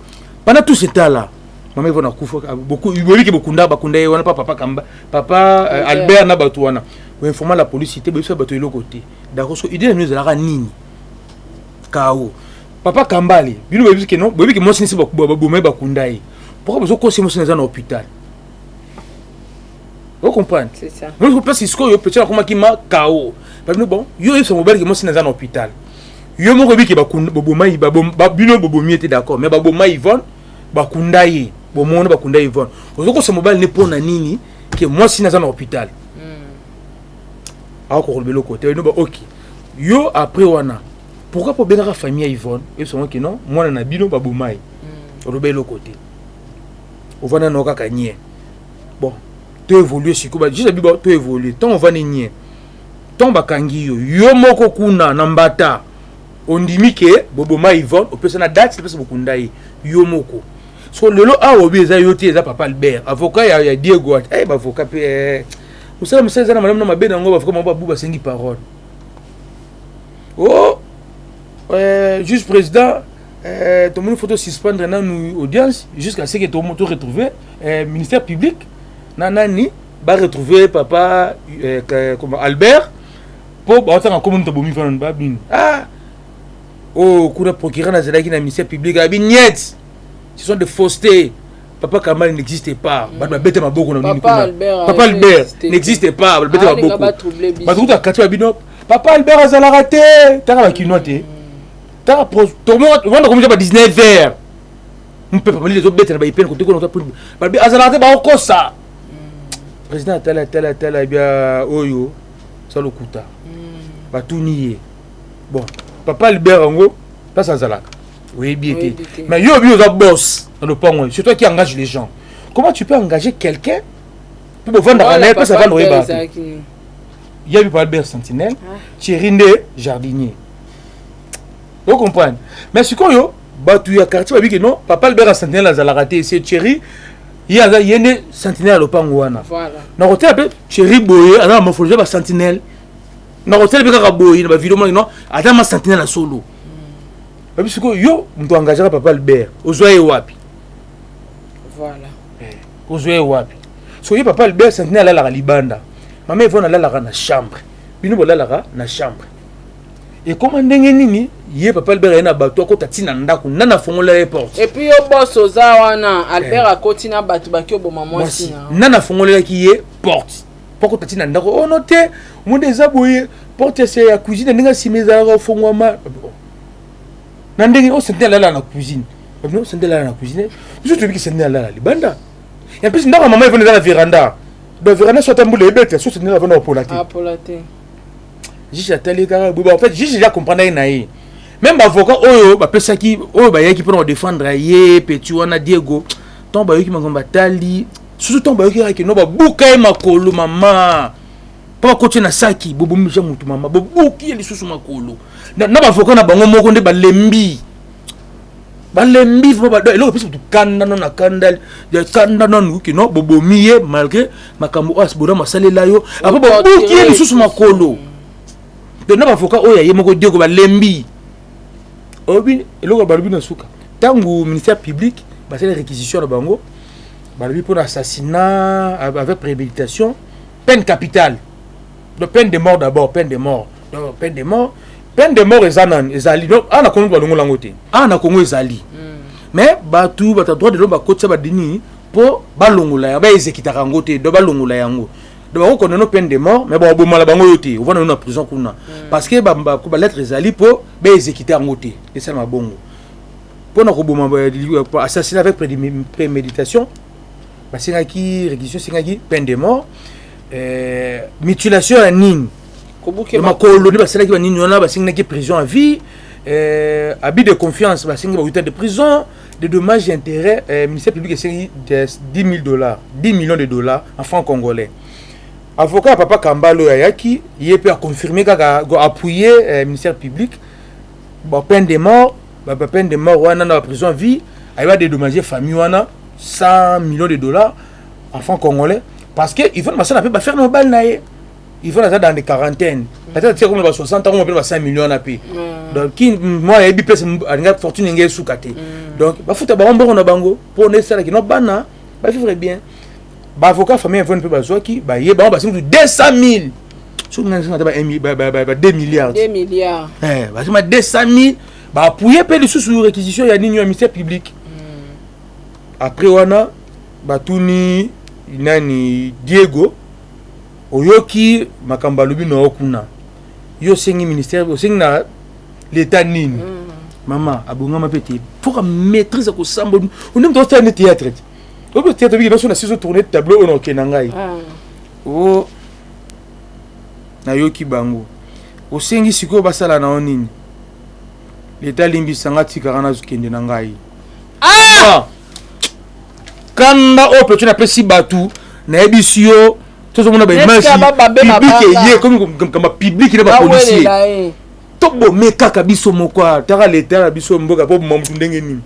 pendant tout ce temps là mama Yvonne akufa, boyebi ke bokunda, bakunda ye wana pa papa Kamba, papa Albert na bato wana. Boinforma la police te, boyebisa bato eloko te. D'accord, so idée na bino ezalaka nini? Kao papa Kambale, bino boyebi ke non, boyebi ke mwasi nisi baboma ye, bakunda ye. Pourquoi bozokosi mwasi eza na hôpital? Ocomprendre? Place sikoyo petit akomaki ma kao babino. Bon, yo oyebisa mobali ke mwasi naza na hôpital, yo moko oyebi ke boboma bino, bobomi ye te, d'accord, mais baboma Yvonne, bakunda ye, bomona bakunda Yvonne, ozokosa mobali ne mpo na nini ke mwasi naza na hôpital? Akokoloba eloko te. Ba ok, yo après wana pourquoi po obengaka famille ya Yvonne, oyebisanga ke non, mwana na bino baboma ye? Oloba eloko te, ovanda nao kaka nie. Bon, to évolue sikoyo, juste abi to évolue. Ntango ovandi nie, ntango bakangi yo, yo moko kuna na mbata ondimi ke boboma Yvonne, opesa na date mpesa bokunda ye yo moko. So lelo awa obi eza yo te, eza papa Albert, avocat ya Diego. Baavocat mpe mosala, mosala eza na malamu na mabe nango. Baavocat bango babu basengi parole. Oh, juge président, tomoni faut suspendre nanu audience jusqu'à ce que to retrouver ministère public na nani ba retrouver papa comment, Albert, po baotanga komo tobomi fana babini. Ah, oh, kuna procureur nazalaki na ministère public abi niet, ce sont des faussetés, papa Kamal n'existe pas. Bato babeta maboko na nini. Papa Kuna Albert papa Albert existe. N'existe pas. Babeta Alinga maboko. batroubler biso. Bato kuta kati babino papa Albert azalaka te, taka bakinois te, taka tovanda komisa ba 19 heures, mpepa malili ezobetela baipene kote kuna, balobi azalaka te, baokosa. Président atala, atala, atala bia oyo sa lokuta. Batuni ye: bon, papa Albert yango place azalaka oyebi ye Oyebi te? te. Mais yo obi oza boss na lopango, c'est toi qui engage les gens. Comment tu peux engager quelqu'un mpo bovandaka na ye, place avanda oyebaka te? Ezalaki nini? Yebi pa Albert sentinelle, Thierry nde jardinier, ocomprendre? Mais sikoyo bato ya quartier babiki non, papa Albert ya sentinelle azalaka te, c'est Thierry. Ye aza, ye nde sentinelle ya lopango wana. Na kotala mpe Thierry boye aza na morphologie ya basentinelle, na kotala mpe kaka boye na bavideo monaki non, aza ma sentinelle ya solo. Babi sikoyo yo moto engageaka papa Albert, ozwa ye wapi? Ozwa ye wapi? So ye papa Albert sentinelle alalaka libanda, mama Evone alalaka na chambre, bino bolalaka na chambre. Ekoma ndenge nini ye papa Albert aye na bato akota ntina ndako, nani afongola ye porte? Et puis yo boss oza wana, Albert akoti na bato baki oboma mwasi mwasi na yo. Nani afongolelaki ye porte mpo akota ntina ndako? Ono te, monde eza boye, porte ese ya cuisine ndenge nsima ezalaka ofongwama na ndenge oyo sentinelle alala na cuisine. Babino sentinelle alala na cuisine, biso toyebi ke sentinelle alala libanda. Ya mpesi ndako ya mama Evone eza na veranda, donc veranda so ata mbula ebeta so sentinelle avanda kopola te. Apola te. Juge atali kaka boye. En fait, juge déjà comprendre ye na ye, même baavocat oyo bapesaki, oyo bayaki mpona kodéfendre ye petit wana Diego, ntango bayoki makambo batali, surtout ntango bayoki kaka keno babuka ye makolo, mama, mpo bakoti na saki, bobomisa motu, mama, bobuki ye lisusu makolo na baavocat na bango moko nde balembi, balembi vraiment. Eloko epesi motu kanda nano na kanda ya kanda nanu kino bobomi ye malgré makambo oyo bodamu asalela yo, après bobuki ye lisusu makolo. Donc na baavocat oyo ya ye moko Diego balembi. Oyebi eloko balobi na suka? Ntango ministère public basali réquisition na bango, balobi mpona assassinat avec préméditation, peine capitale, donc peine de mort d'abord, peine de mort. Donc peine de mort, peine de mort eza nani? Ezali. Donc awa na Kongo balongola yango te, awa na Kongo ezali, mais bato ya droit de l'homme bakotisa badini mpo balongola yango, baexécutaka yango te. Donc balongola yango, donc bakokondamner peine de mort, mais bakobomala bango yo te, ovanda yo na prison kuna, parce que balettre ezali mpo baexécute yango te. Esalama bongo mpona koboma, assassinat avec préméditation, basengaki réquisition, esengaki peine de mort, mutilation ya nini Kobuke makolo nde basalaki banini wana, basengaki prison à vie, abus de confiance, basengi ba 8 ans de prison, de dommages et intérêts, ministère public esengi 10 000 dollars, 10 millions de dollars en francs congolais. Avocat ya papa Kambala oyo ayaki, ye mpe aconfirme kaka, appuyer ministère public, ba peine de mort, ba peine de mort wana na baprison à vie, ayeba dédommager famille wana 100 millions de dollars en francs congolais, parce que il faut basala mpe bafere na mobali na ye. Il faut naza dans des quarantaines, peut-être tia comme ba 60 ans, mpe ba 5 millions na mpe. Donc ki moi ayebi place alinga fortune nge esuka te. Donc bafuta bango mbongo na bango mpo na esalaki no bana bavivre bien. Baavocat famille Evone mpe bazwaki baye, bango basengi 200 000, soki ngai ata ba 2 milliards. 2 milliards. Basima 200 000, baappuye mpe lisusu réquisition ya nini, ya ministère public. Après wana batuni nani, Diego: oyoki makambo alobi na yo kuna, yo osengi ministère, osengi na leta nini? Mama abongama mpe te, foka maîtrise ya kosamba onde moto osala nde théâtre te. Obi théâtre obiki naso na sizo tourne tableau oyo na okende na ngai. O nayoki bango, osengi sikoyo basala na yo nini? Leta alimbisanga, tikaka nazokende na ngai. Ah! Kanda oyo peut napesi bato, nayebisi yo, tozomona baimage public eye komi kamba public na bapolicier. Tobome kaka biso moko, taka leta na biso mboka po boma motu ndenge nini?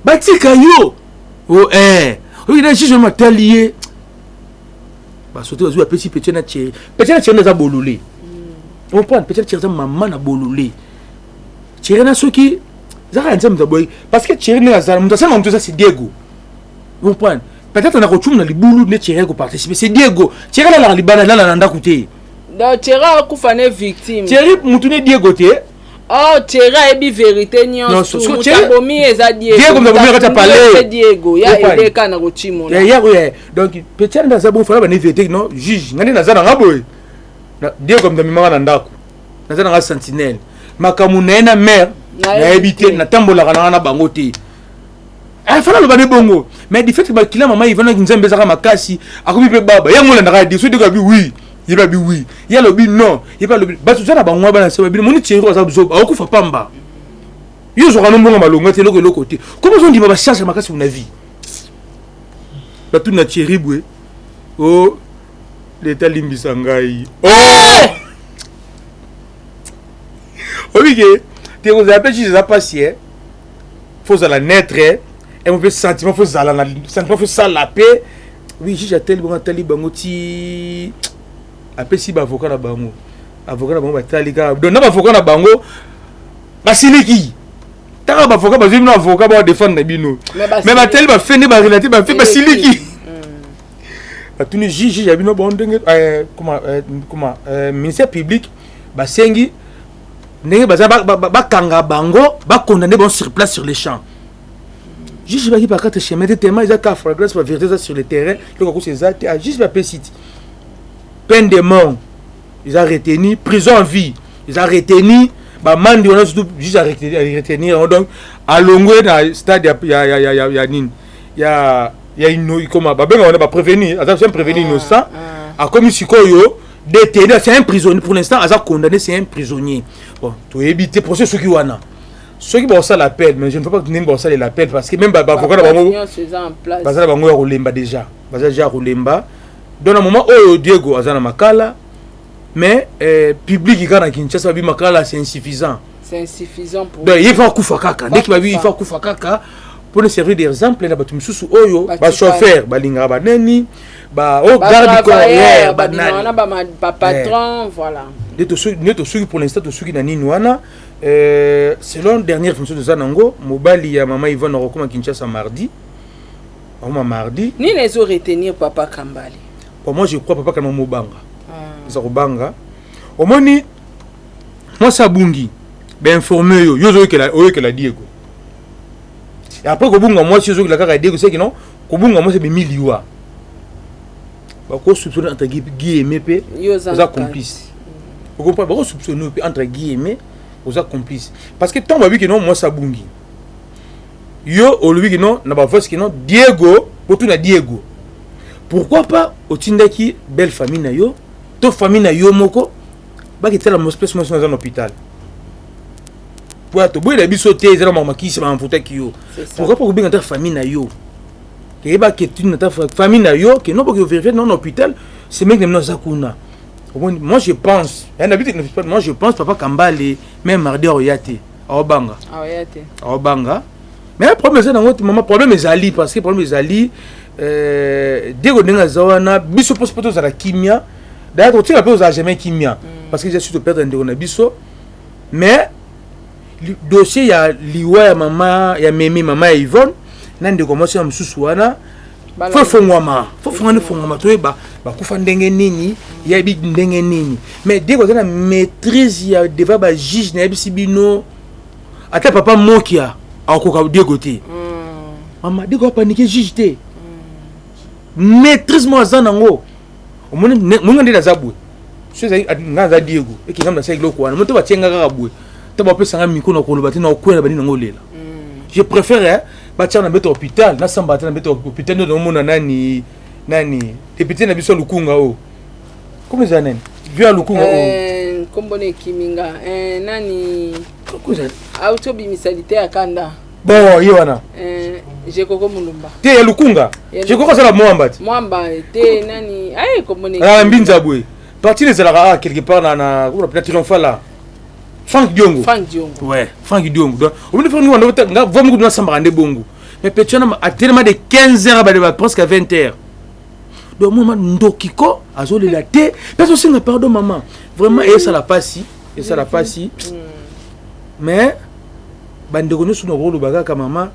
Batika yo o oyo na juge matali ye, basote bazwi, bapesi petit na Thierry. Petit na Thierry eza bolole. Comprendre, peut-être Thierry mama na bolole. Thierry na soki zaka nzambe boy parce que Thierry na azala mutu asala mutu ça c'est Diego. Comprendre? Peut-être na kochum na libulu ne Thierry ko participer, c'est Diego. Thierry na la libana na na ndako te. Donc Thierry akufa ne victime. Thierry mutu ne Diego te. Oh, Thierry ayebi vérité nyonso. Moto abomi eza Diego. Diego moto abomi kati ya palais. Diego ya eleka na kochimona. Ya ya donc petit ndaza bon fala ba ne vérité non juge ngani naza na ngaboye. Diego moto amemaka na ndako. Naza na nga sentinelle. Makambo na ye na mère nayebi te, natambolaka na nga na bango te. Eh, fala loba ne bongo. Mais du fait que bakila mama Yvonne nzambe ezaka makasi, akomi pe baba. Yango landaka ya Diego, Diego abi oui. Ye babi oui. Ye alobi non. Ye alobi bato za na bango bana se babino moni Thierry aza zoba, akokufa pamba. Yo ozwaka no mbongo malonga te eloko eloko te. Comment ozondima ba charge makasi na vie? Bato na Thierry bwe. Oh, leta limbisa ngai. Oh! Obike, te kozala pe juge eza pasi eh. Faut ozala neutre eh. Mpe sentiment faut ozala na sentiment faut sala pe. Oui, juge atali bango atali bango ti apesi ba avocat na bango. Avocat na bango batali kaka. Donc na ba avocat na bango basiliki. Taka ba avocat bazwi bino avocat ba défendre bino. Mais batali ba fait nde ba relate ba fait basiliki. Batuni juge ya bino bon ndenge comment comment ministère public basengi ndenge baza bakanga bango bakondamne bango sur place sur le champ. Juge baki par quatre chemin te tellement eza ka flagrance ba vérité eza sur le terrain eloko akosi eza te. Ah, juge bapesi ti peine de mort eza retenu, prison en vie eza retenu, bamandi wana surtout juge a retenir yango. Donc alongwe na stade ya nini ya ino ikoma babenga wana baprévenir, aza c'est un prévenu innocent, akomi sikoyo détenu, c'est un prisonnier pour l'instant, aza condamné, c'est un prisonnier. Bon, toyebi te procès soki wana soki baosala appel, mais je ne veux pas que ndenge baosala l'appel parce que même baavocat na bango baza na bango ya kolemba déjà, baza déjà ya kolemba. Donc na moment oyo Diego aza na makala, mais public kaka na Kinshasa babi makala c'est insuffisant. C'est insuffisant pour donc ye fa kufa kaka ndeki babi fa kufa kaka pour ne servir d'exemple na bato misusu oyo bachauffeur balingaka baneni ba o garde corps banani ba patron, voilà. Nde tosuki pour l'instant, tosuki na nini wana. Selon dernière fonction toza nango, mobali ya mama Yvonne akokoma Kinshasa mardi, akoma mardi. Nini ezo retenir papa Kambale? Bon, moi je crois papa Kambale mobanga eza kobanga. Omoni mwasi abungi, bainforme yo, yo ozoyokela Diego. Après kobunga mwasi, ozokela kaka Diego, c'est que non, kobunga mwasi ebimi liwa, bakosoupçonne entre guillemets mpe oza complice. Okomprendre, bakosoupçonne mpe entre guillemets oza complice parce que ntango babi ke non mwasi abungi, yo olobi ke non na bavoice ke non Diego, botuna Diego. Pourquoi pas otindaki belle famille na yo to famille na yo moko baketala place mwasi aza na hôpital po toboyela biso te, eza na makisi bamfutaki yo. Pourquoi pas kobenga ta famille na yo, keyeba ke tuna ta famille na yo ke non, boke vérifier non na hôpital semeki na bino aza kuna. Moi je pense, moi je pense papa Kambale même mardi aoya te, aobanga, aobanga. Mais problème eza nango mama, problème ezali parce que problème ezali Diego ndenge aza wana, biso mposo mpo tozala kimia. D'ailleurs totika mpe ozala jamais kimia parce que eza surtout perdre ndeko na biso. Mais dossier ya liwa ya mama ya memi, mama ya Yvonne na ndeko mwasi ya mosusu wana, fo efongwama, fo fongwama, efongwama, toyeba bakufa ndenge nini, yebi ndenge nini. Mais Diego aza na maîtrise ya devant bajuge, nayebisi bino, ata papa Mokia akokoka Diego te. Mama Diego apanike juge te, maîtrise mo aza nango. Omoni monga nde naza boye, so ezali nga naza Diego eke nga nasala eloko wana, moto batie nga kaka boye to bapesanga micro na koloba te, na okwela bani nango olela. Je préfère batia na mbeto hôpital, nasamba te na mbeto hôpital nde nomona nani nani député na biso ya Lukunga oyo, komo eza nani, vieux ya Lukunga oyo. Nkombo na ekimi nga, nani auti obimisa lite ya kanda. Bon, ye wana. Jekoko Mulumba. Te, ya Lukunga, Jekoko azala Mwamba te. Mwamba te, nani aye kombo na mbinza boye, parti ezalaka a quelque part na triomphal là, Frank Diongo. Frank Diongo. Ouais, Frank Diongo. Donc omoni Frank Diongo nga vraiment kutu nasambaka nde bongo. Mais petit wana atelema de 15 heures ba presque à 20 heures. Donc mama ndoki ko azolela te mpe azosenga pardon mama. Vraiment esala pasi, esala pasi. Mais bandeko nyonso nakoloba kaka mama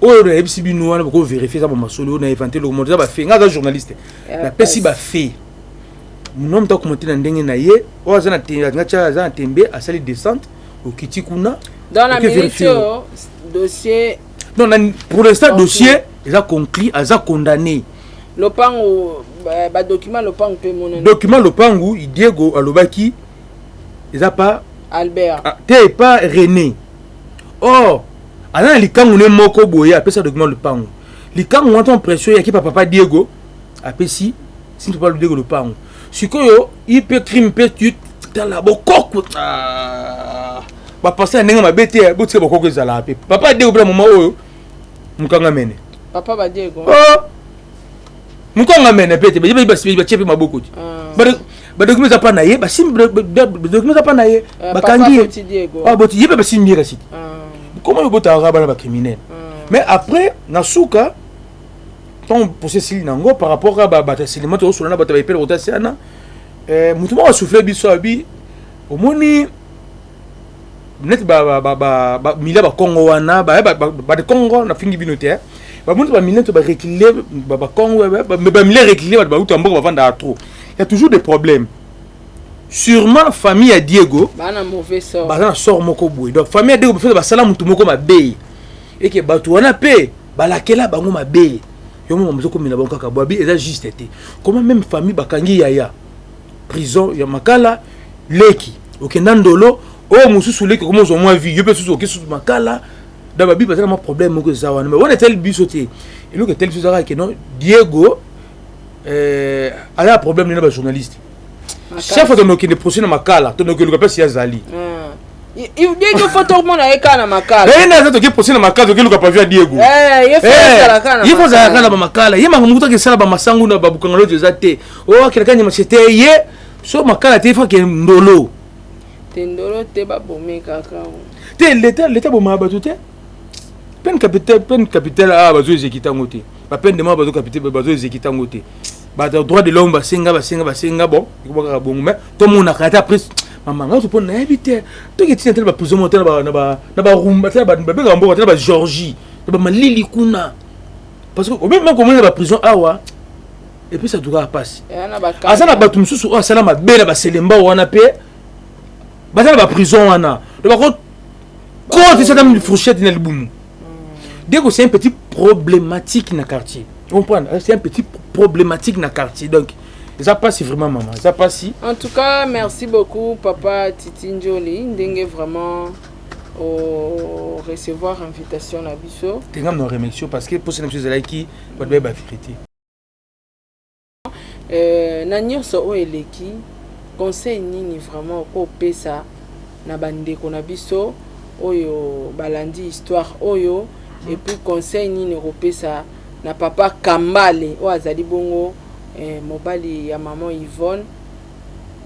oyo nayebisi bino wana, bokovérifier, eza bamasolo oyo na invente eloko moto, eza bafaits. Nga aza journaliste, napesi bafaits. Mono moto akoma te na ndenge na ye oyo aza na aza na tembe, asali descente, okiti kuna. Dans la minute oyo dossier Non, pour l'instant dossier eza conclu, aza condamné. Lopango, badocument lopango mpe monani. Document lopangu, Diego alobaki eza pa Albert. Te, pa René. Or aza na likangu ne moko boye apesa document lopango. Likangu wana, pression eyaki pa papa Diego, apesi sini papa Diego lopango. Sikoyo ipe crime mpe tala bokoko bapasa ya ndenge mabe te. Botika bokoko ezalaka mpe papa Diego mpe na moma oyo mokanga mene. Papa Badiego. Oh! Mokanga mene mpe te, batie mpe maboko te. Badocument eza mpa na ye, basimbi document eza mpa na ye, bakangi ye, boti ye mpe basimbi ye. Kasi te, comment yo botaka bana bacriminel? Mais après na suka, ntango procès esili nango par rapport a bato ya cinéma, tozosola na bato ya baepele kotasi wana, motu moko asouffle biso, abi omoni neti bamilia bakongo wana, bakongo nafingi bino te, bamoni bamilia to barecule, bakongo bamilia recule, bato bauta mboka bavandaka trop, y a toujours des problèmes. Sûrement famille ya Diego baza na sort moko boye. Donc famille ya Diego bafete basala motu moko mabe, eke bato wana mpe balakela bango mabe, yo moko mozokomela bango kaka boabi. Eza juste te. Comment même famille bakangi yaya, prison ya Makala, leki okenda Ndolo, oyo mosusu leki okoma ozwa mwa vie, yo mpe susu oke susu Makala. Donc babi baza na mwa problème moko eza wana. Mais wana etali biso te. Eloko etali biso ezaka ke non, Diego aza na problème nini na bajournaliste. Chaque fois tondokende procès na Makala, tondoki eluka mpesi azali. Diego faut tomona ye kaka na Makala. Ye nde aza, toke procès na Makala, toke luka pavi ya Diego. Ye faut azala kaka na bamakala. Ye makambo kutu akesala bamasangu na babukanga loto eza te. Oyo akelaka nyama te, ye so Makala te, ifo akende Ndolo. Te, Ndolo te, babome kaka. Te, leta bomaka bato te. Peine capitale, peine capitale awa bazo exécuter yango te. Bapeine de mort bazo capitale bazo exécuter yango te. Bato droit de l'homme basenga, basenga, basenga. Bon, ekoma kaka bongo. Mais tomonaka ata après mama nga mpo nayebi te, toki ntina te na baprison moko te, na Barumba te, babengaka mboka te, na baGeorgie, na bamalili kuna, parce que obemi komona na baprison awa epesa tukaka mpasi. Aza na bato mosusu oyo asala mabe na baselemba wana mpe baza na baprison wana, donc bako kotisa ata fourchette na libumu. Dès que c'est un petit problématique na quartier, comprendre, c'est un petit problématique na quartier. Donc eza pasi vraiment, mama, eza pasi. En tout cas, merci beaucoup papa Titi Njoli, ndenge vraiment au recevoir invitation na biso. Tengam na remercier parce que posa na biso ezalaki bato bayeba vérité. Na nyonso oyo eleki, conseil nini vraiment okopesa na bandeko na biso oyo balandi histoire oyo? Et puis conseil nini okopesa na papa Kambale oyo azali bongo mobali ya maman Yvonne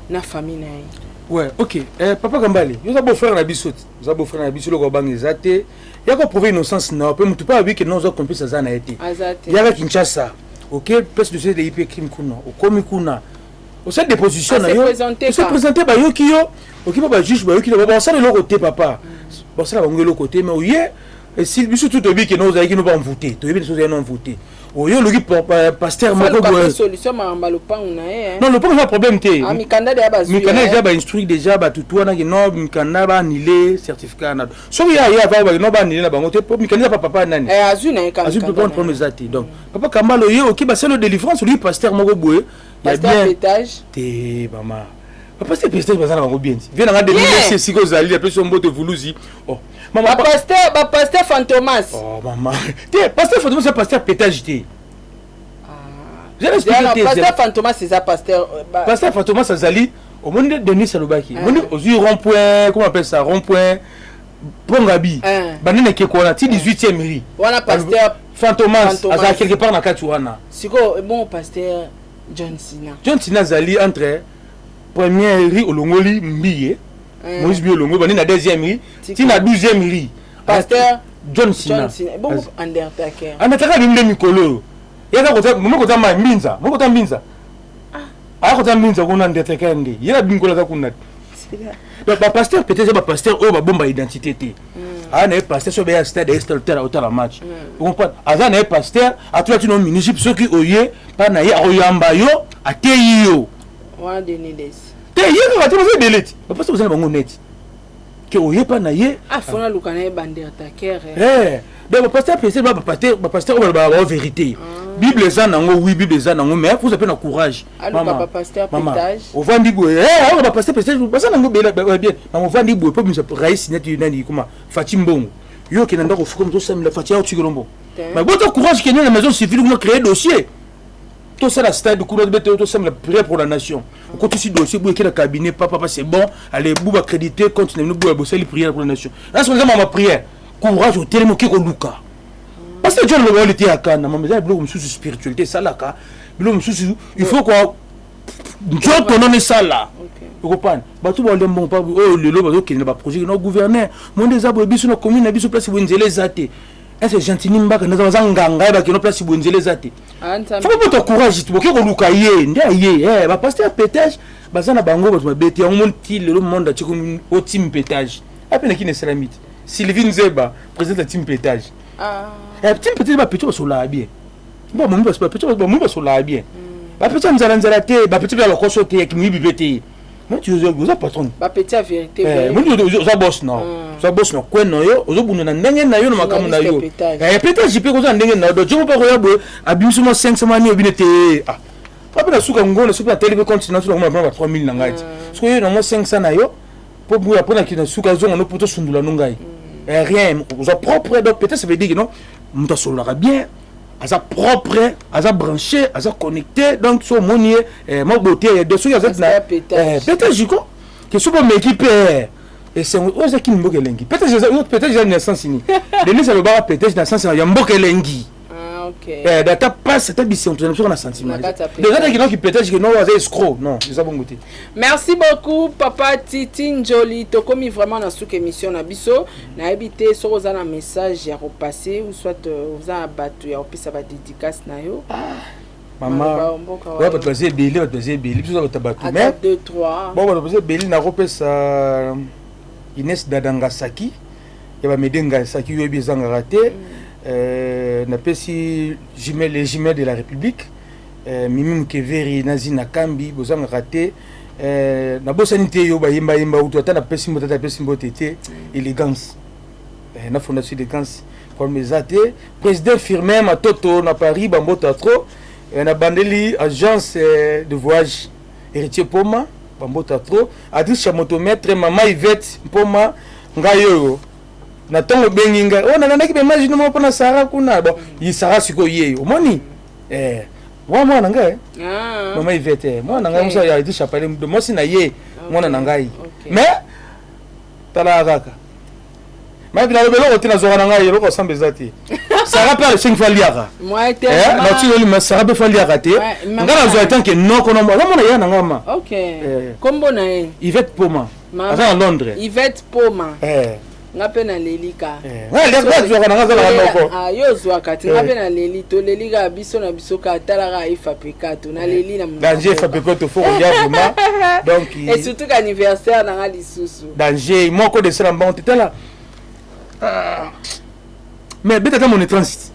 na famille na ye? Ouais, ok. Papa Kambale, yo oza beau-frère na biso ti, oza beau-frère na biso, eloko obanga eza te. Ya koprouver innocence na yo mpe motu mpe abi ke non, oza complice, aza na ye te. Aza te. Yaka Kinshasa, ok, place dossier de IP crime kuna, okomi kuna, osali déposition na yo, ose présente, bayoki yo, oki mpo bajuge bayoki yo, basala eloko te. Papa, basala bango eloko te. Mais oye esili biso tu toyebi ke no ozalaki no bamvute, toyebi biso ozalaki no mvute, oyo oluki pasteur moko boye. Solution makambo lopango na ye. Non, lopango eza problème te. Mikanda deya bazwi. Mikanda déjà bainstruire déjà batutu wana ke non, mikanda baannuler certificat na soki ya ye ava bake non, baannuler na bango te po mikanda eza pa papa nani. Azwi na ye. Azwi problème eza te. Donc papa Kambalo, ye oki basali délivrance, oluki pasteur moko boye ya bien te. Mama, bapasteur pestage baza na bango bien ti vie nanga 2006 esika ozali, apesi yo mbote vuluzi. Oh mama, bapasteur Fantomas. Oh mama, te, pasteur Fantomas eza pasteur pétage te. Pasteur Fantomas eza pasteur. Pasteur Fantomas azali, omoni nde Denis alobaki, omoni ozwi rond point, comment appelle ça, rond point Pongabi, banene ekeko wana ti 18e rue. Wana pasteur Fantomas azala quelque part na kati wana. Sikoyo bon, pasteur John Sina? John Sina azali entre première rue, olongoli Mbiye, Moïse Mbiye, olongoli bandi na deuxième rue ti na 12e rue. Pasteur John Sina. Bongo Undertaker? Undertaker abimi nde mikolo oyo. Ye aza kota momi kota mai mbinza, momi kota mbinza. Aya kota mbinza kuna ndeteke nde. Ye na binkola aza kuna. Donc ba pasteur peut-être ba pasteur oyo babomba identité te. Aya na ye pasteur soki beya stade ye stade otala otala match. Vous comprenez? Aza na ye pasteur atula tino minijip soki oye pa na ye akoyamba yo ateyi yo. Wana Denis Lessi. Te ye kaka te baza ebele ti. Ba pasteur baza na bango neti. Ke oye pa na ye. Ah faut naluka na ye Undertaker. Eh. Donc ba pasteur peut-être ba pasteur ba pasteur oyo balobaka bango vérité. Bible eza nango oui Bible eza nango mais faut mpe na courage. Aluka ba pasteur pétage. Ovandi boye eh aluka ba pasteur pétage baza nango bela bien. Mama ovandi boye po bimisa rais neti nani kuma Fatshi Mbongo. Yo okenda ndako fuka moto osamela Fatshi ya otikelo mbongo. Mais bota courage kende na maison civile kuna créer dossier. Tosala stade kuna bete tosambela prière pour la nation. Okotisi dossier boye kela cabinet papa papa c'est bon allez buba crédité compte na bino boye bosali prière pour la nation. Là c'est mama prière. Courage otelemi oke koluka. Parce que John loba olite ya kana mama eza biloko mosusu spiritualité esalaka biloko mosusu il faut quoi nzoto nono esala okopana bato baolia mbongo pa oyo lelo bazokende na baprojet na gouverneur monde eza boye biso na commune na biso place boye nzela eza te ese gentini mbaka naza baza nganga ye bakende place boye nzela eza te foko bota courage boke koluka ye nde aye bapasteur petage baza na bango bato mabe te yango moni ti lelo monde atiki o team petage ape na kini esalami te Sylvie Nzeba présidente ya team petage team petage bapetit basolaka bien bamomi basolaka bien bapetit ya nzala nzala te bapetit mpe ya lokoso te ya kimiyibi mpe te oza patron bapetit ya vérité oza boss na oza boss na kwe na yo ozobunda na ndenge na yo na makambo na yo petage mpe koza na ndenge na yo donc jongo mpe koya boye abimisi mwa 500 mani obine te ah mpe na suka ngona soki nateli mpe compte na suka ngoma ba 3000 na ngai ti soki oyo na mwa 500 na yo po buya pona kina suka zonga no poto sundula no ngai rien oza propre donc peut-être ça veut dire que non moto asololaka bien aza propre aza branché aza connecté donc so omoni ye mwa beauté ya de soki aza na peut-être ko ke soki omeki mpe esengo oyo eza kini mboka elengi peut-être peut-être eza na sens nini Denis alobaka peut-être na sens ya mboka elengi. Ah, ok. Eh, data passe ata bisengo tozali biso na sentiment. Déjà taki noki peut-être que non aza escroc. Non, eza bongo te. Merci beaucoup papa Titi Njoli tokomi vraiment na suka émission na biso. Nayebi te soki oza na message ya kopasser ou soit oza na bato ya kopesa ba dédicace na yo. Ah, mama oya bato baza ebele bato baza ebele biso oza bato bato mais 2 3 bon bato baza ebele nakopesa Ines Dadangasaki ya ba Mede Ngasaki oyebi ezangaka te. Napesi jumelle les jumelles de la République Mimi Mukeveri na Zina Kambi bozangaka te. Nabosani te yo bayemba yemba utu ata napesi mbote ata napesi mbote te élégance na fondation élégance problème eza te. Président Firmin Matoto na Paris bambota trop. Nabandeli agence de voyage Héritier Poma bambota trop. Adrice Chamoto maître Mama Yvette Mpoma ngai oyo na ntongo obengi ngai oyo nalandaki baimage no moko mpona Sara kuna bon ye Sara sikoyo ye omoni mwa mwana ngai mama Yvette mwana ngai mosa ya Adrice Chapale mwasi na ye mwana na ngai mais tala kaka mayebi naloba eloko te nazwaka na ngai eloko osamba eza te Sara mpe alesengi fo aliaka natikoli ma Sara mpe fo aliaka te ngai nazwa etanke noko na aza mwana ya na ngai ma kombo na ye Yvette Poma aza na Londres Yvette Poma nga mpe naleli ka azwaka na ngai azalaka noko yo ozwaka te nga mpe naleli toleli kaka biso na biso kaka talaka efapecato naleli na danger efapecato fo kolia vraiment donc et surtout qu'anniversaire na nga lisusu danger moko de sala mbango te tala mais beta ata mon transit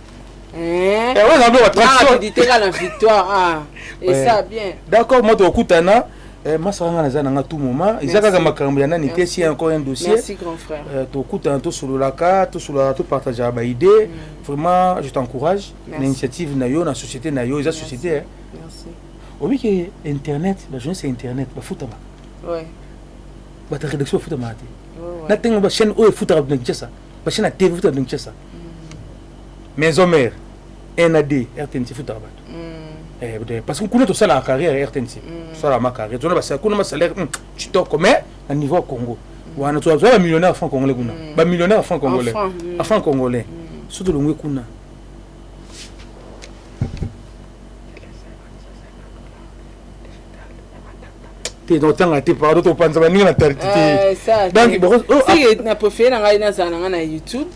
rapidité kaka na victoire ah et ça bien d'accord moi tokutana masaka nga naza nanga tout moment eza kaka makambo ya nani te si encore un dossier merci grand frère tokutana tosololaka tosololaka topartageaka ba idée vraiment je t'encourage na initiative na yo na société na yo eza société obi ke internet ba journaliste ya internet bafutamaka bato ya rédaction bafutamaka te na ntango ba chaîne oyo efutaka na Kinshasa ba chaîne ya TV efutaka na Kinshasa maison mère NAD RTNC efutaka bato parce que kuna tosalaka carrière RTNC tosalaka ma carrière tozona basala kuna masalaire kitoko mais na niveau ya Congo wana toza ba millionnaire franc congolais kuna ba millionnaire franc congolais franc congolais so tolongwe kuna te notanga te pardon topanza baninga na tariti te donc na préféré na ngai nazala na ngai na YouTube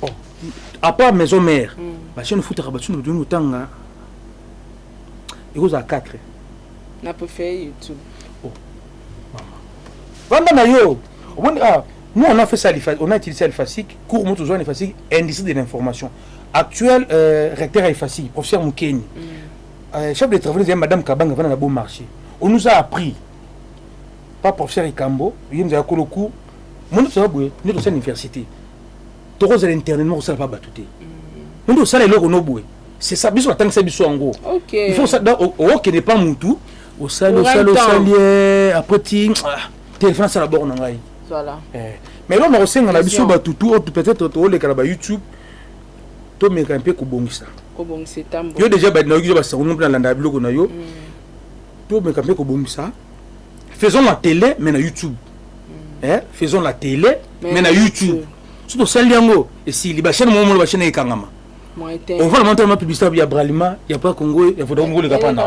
à part maison mère bachaîne ofutaka bato toni otanga. Ekozala 4. Na préféré YouTube. Oh mama, vanda na yo. Omoni, ah, nous on a fait ça, on a utilisé l'IFASIC, cours moto tozwa na IFASIC, industrie de l'information. Actuel recteur ya IFASIC, professeur Mukeni, chef de travaux ezali madame Kabanga, vanda na Beau Marché. On nous a appris pas professeur Ikambo, ye nzala kolo cours. Mondo toza boye nde tosala université, tokozala internement, kosala pa bato te. Nde osala eloko no boye, c'est ça. Biso batangisa biso yango. Il faut okende pa mutu, osali, osali, osali, après ti téléphone asala bord na ngai. Mais eloko na kosenga na biso batutu oyo peut-être tooleka na bayoutube, tomeka mpe kobongisa. Yo déjà nayoki yo basango mpe nalanda biloko na yo. Tomeka mpe kobongisa. Faisons la télé mais na YouTube. Faisons la télé mais na YouTube. So tosali yango, esili. Bachaîne moko mona, bachaîne ekangama. Ovanda mantala publicité ya Bralima, ya pa Congo, ya Vodacom, koleka pa na.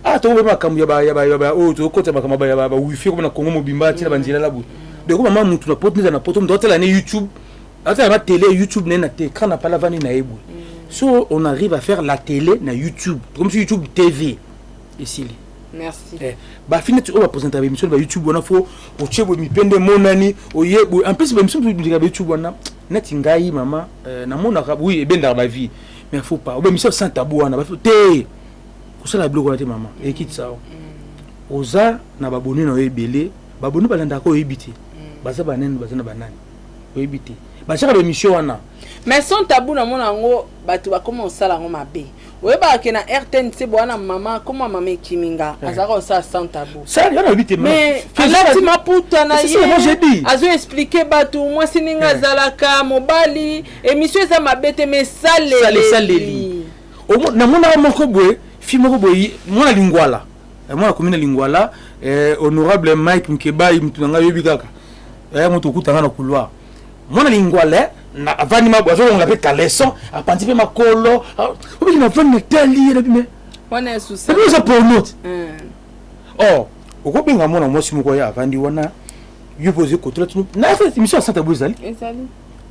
Ah, tokobe makambo ya oyo tokota, makambo ya bawifi ekoma na Congo mobimba, ntina banzela la boye. Donc mama, mutu na poto, neza na poto, mutu atala ne YouTube, atala na télé YouTube na ye na te écran na pala, avandi na ye boye. So on arrive à faire la télé na YouTube, comme si YouTube TV esili. Merci. Bafi neti oyo baprésentaka baémission na bayoutube wana, fo otie boye mipende emonani, oye boye. En plus baémission mosusu bayoutube wana, neti ngai mama, namonaka, oui, ebendaka bavie, mais faut pas baémission sans tabou wana te. Kosala biloko wana te, mama, ekitisa o oza na baboni na yo ebele. Baboni balandaka, oyebi te baza banani, baza na banani, oyebi te batiaka baémission wana. Mais sans tabou, namona yango bato bakoma kosala yango mabe. Oyebaka ke na RTNC bwana mama koma mama ekiminga azalaka kosala sans tabou. Mais alati maputa na ye, azo expliquer bato mwasi ndenge azalaka mobali. Émission eza mabe te, mais saleli. Namonaka moko boye, fi moko boye, mwana Lingwala, mwana komi na Lingwala, honorable Mike Mkebai, mutu na ngai oyebi kaka moto okutanga na couloir. Mwana Lingwala avandi, azolongola mpe caleçon, apandi mpe makolo. Obiki navandi, natali ye, nabi me eza porno te. Or okobenga mwana mwasi moko ye avandi wana, yo mpe ozwi kotola na émission ya sans tabou ezali,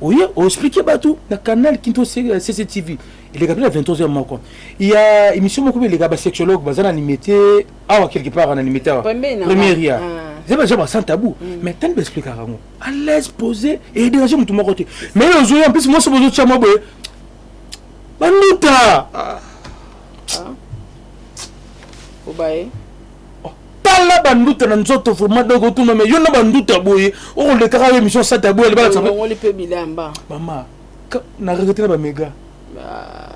oye oexpliquer bato na canal Kinto CCTV, eleka mpe na 23 heures moko. Ya émission moko mpe eleka, basexologue baza na Limete awa, quelque part na Limete awa, première ya eza baza ba sans tabou. Mais tani baexpliquaka yango à l'aise, posé, edérange motu moko te. Mais ozoya, en plus mwasi bozotya mwa boye banduta. Obaye. Tala banduta na nzoto vraiment. Donc otuna, mais yo na banduta boye, okolekaka yo émission sans tabou? Olongoli mpe bilamba. Mama, na regretté na baméga.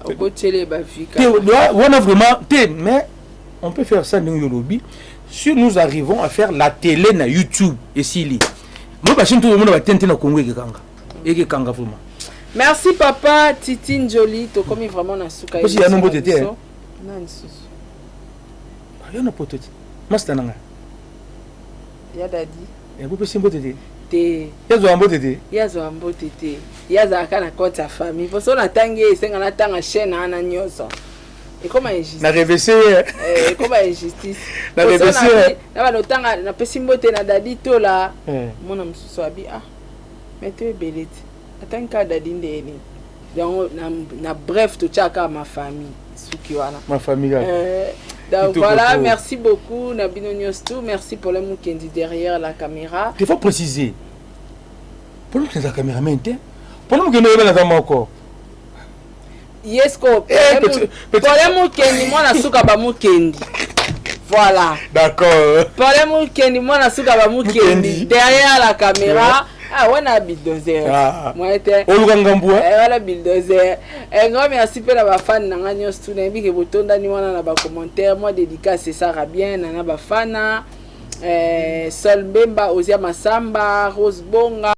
Okotiele bavika. Te, wana vraiment te. Mais on peut faire ça ndenge yo olobi, si nous arrivons à faire la télé na YouTube, esili. Mo bachaîne tokomona batene te na Congo, ekekanga, ekekanga vraiment. Merci papa Titi Njoli, tokomi vraiment na suka. Posi ya nombo te te. Nani susu? Yo na poto te, master na ngai. Ya dadi. Bopesi mbote te? Te. Yazwaka mbote te? Ye azwaka mbote te, ye azalaka na compte ya famille. Po so natangi ye, esenga natanga chaîne wana nyonso, ekoma injustice. Na revese ye. Ekoma injustice. Na revese ye. Na bana otanga, napesi mbote na Dadi Tola. Mona mosusu abi, ah, mais to ebele te, atangi kaka Dadi ndeni. Donc na bref, totiaka ma famille, suki wana. Ma famille kaka. Donc voilà, merci beaucoup na bino nyonso tout. Merci Paulin Mukendi derrière la caméra. Il faut préciser, Paulin Mukendi aza caméraman te. Paulin Mukendi oyeba naza moko. Yesko Paulin Mukendi, mwana suka bamukendi, voilà. D'accord. Paulin Mukendi, mwana suka bamukendi derrière la caméra. Ah, wana bulldozer. Ah. Moi te. Oluka ngambu. Wana bulldozer. Un grand merci mpe na bafane na nga nyonso tu. Nayebi ke botondani wana na bacommentaire. Moi dédicace esaka bien nana bafana, Sol Mbemba, Ozia Masamba, Rose Bonga.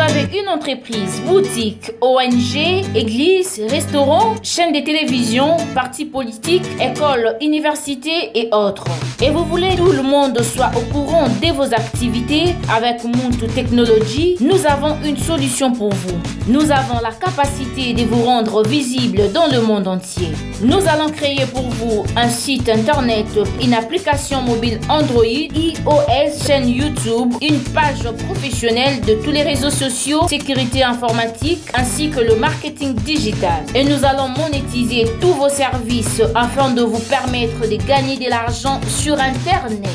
avez une entreprise, boutique, ONG, église, restaurant, chaîne de télévision, parti politique, école, université et autres. Et vous voulez que tout le monde soit au courant de vos activités avec Muntu Technology, nous avons une solution pour vous. Nous avons la capacité de vous rendre visible dans le monde entier. Nous allons créer pour vous un site internet, une application mobile Android, iOS, chaîne YouTube, une page professionnelle de tous les réseaux sociaux, sécurité informatique ainsi que le marketing digital. Et nous allons monétiser tous vos services afin de vous permettre de gagner de l'argent sur Internet.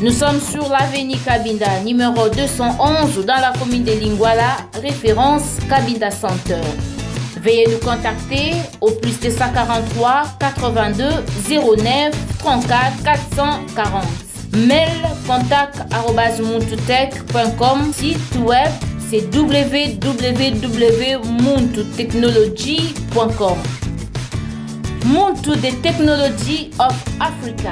Nous sommes sur l'avenue Kabinda, numéro 211, dans la commune de Lingwala, référence Kabinda Center. Veuillez nous contacter au plus 243 82 09 34 440. Mail contact site web c'est www.muntutechnology.com. Muntu the Technology of Africa.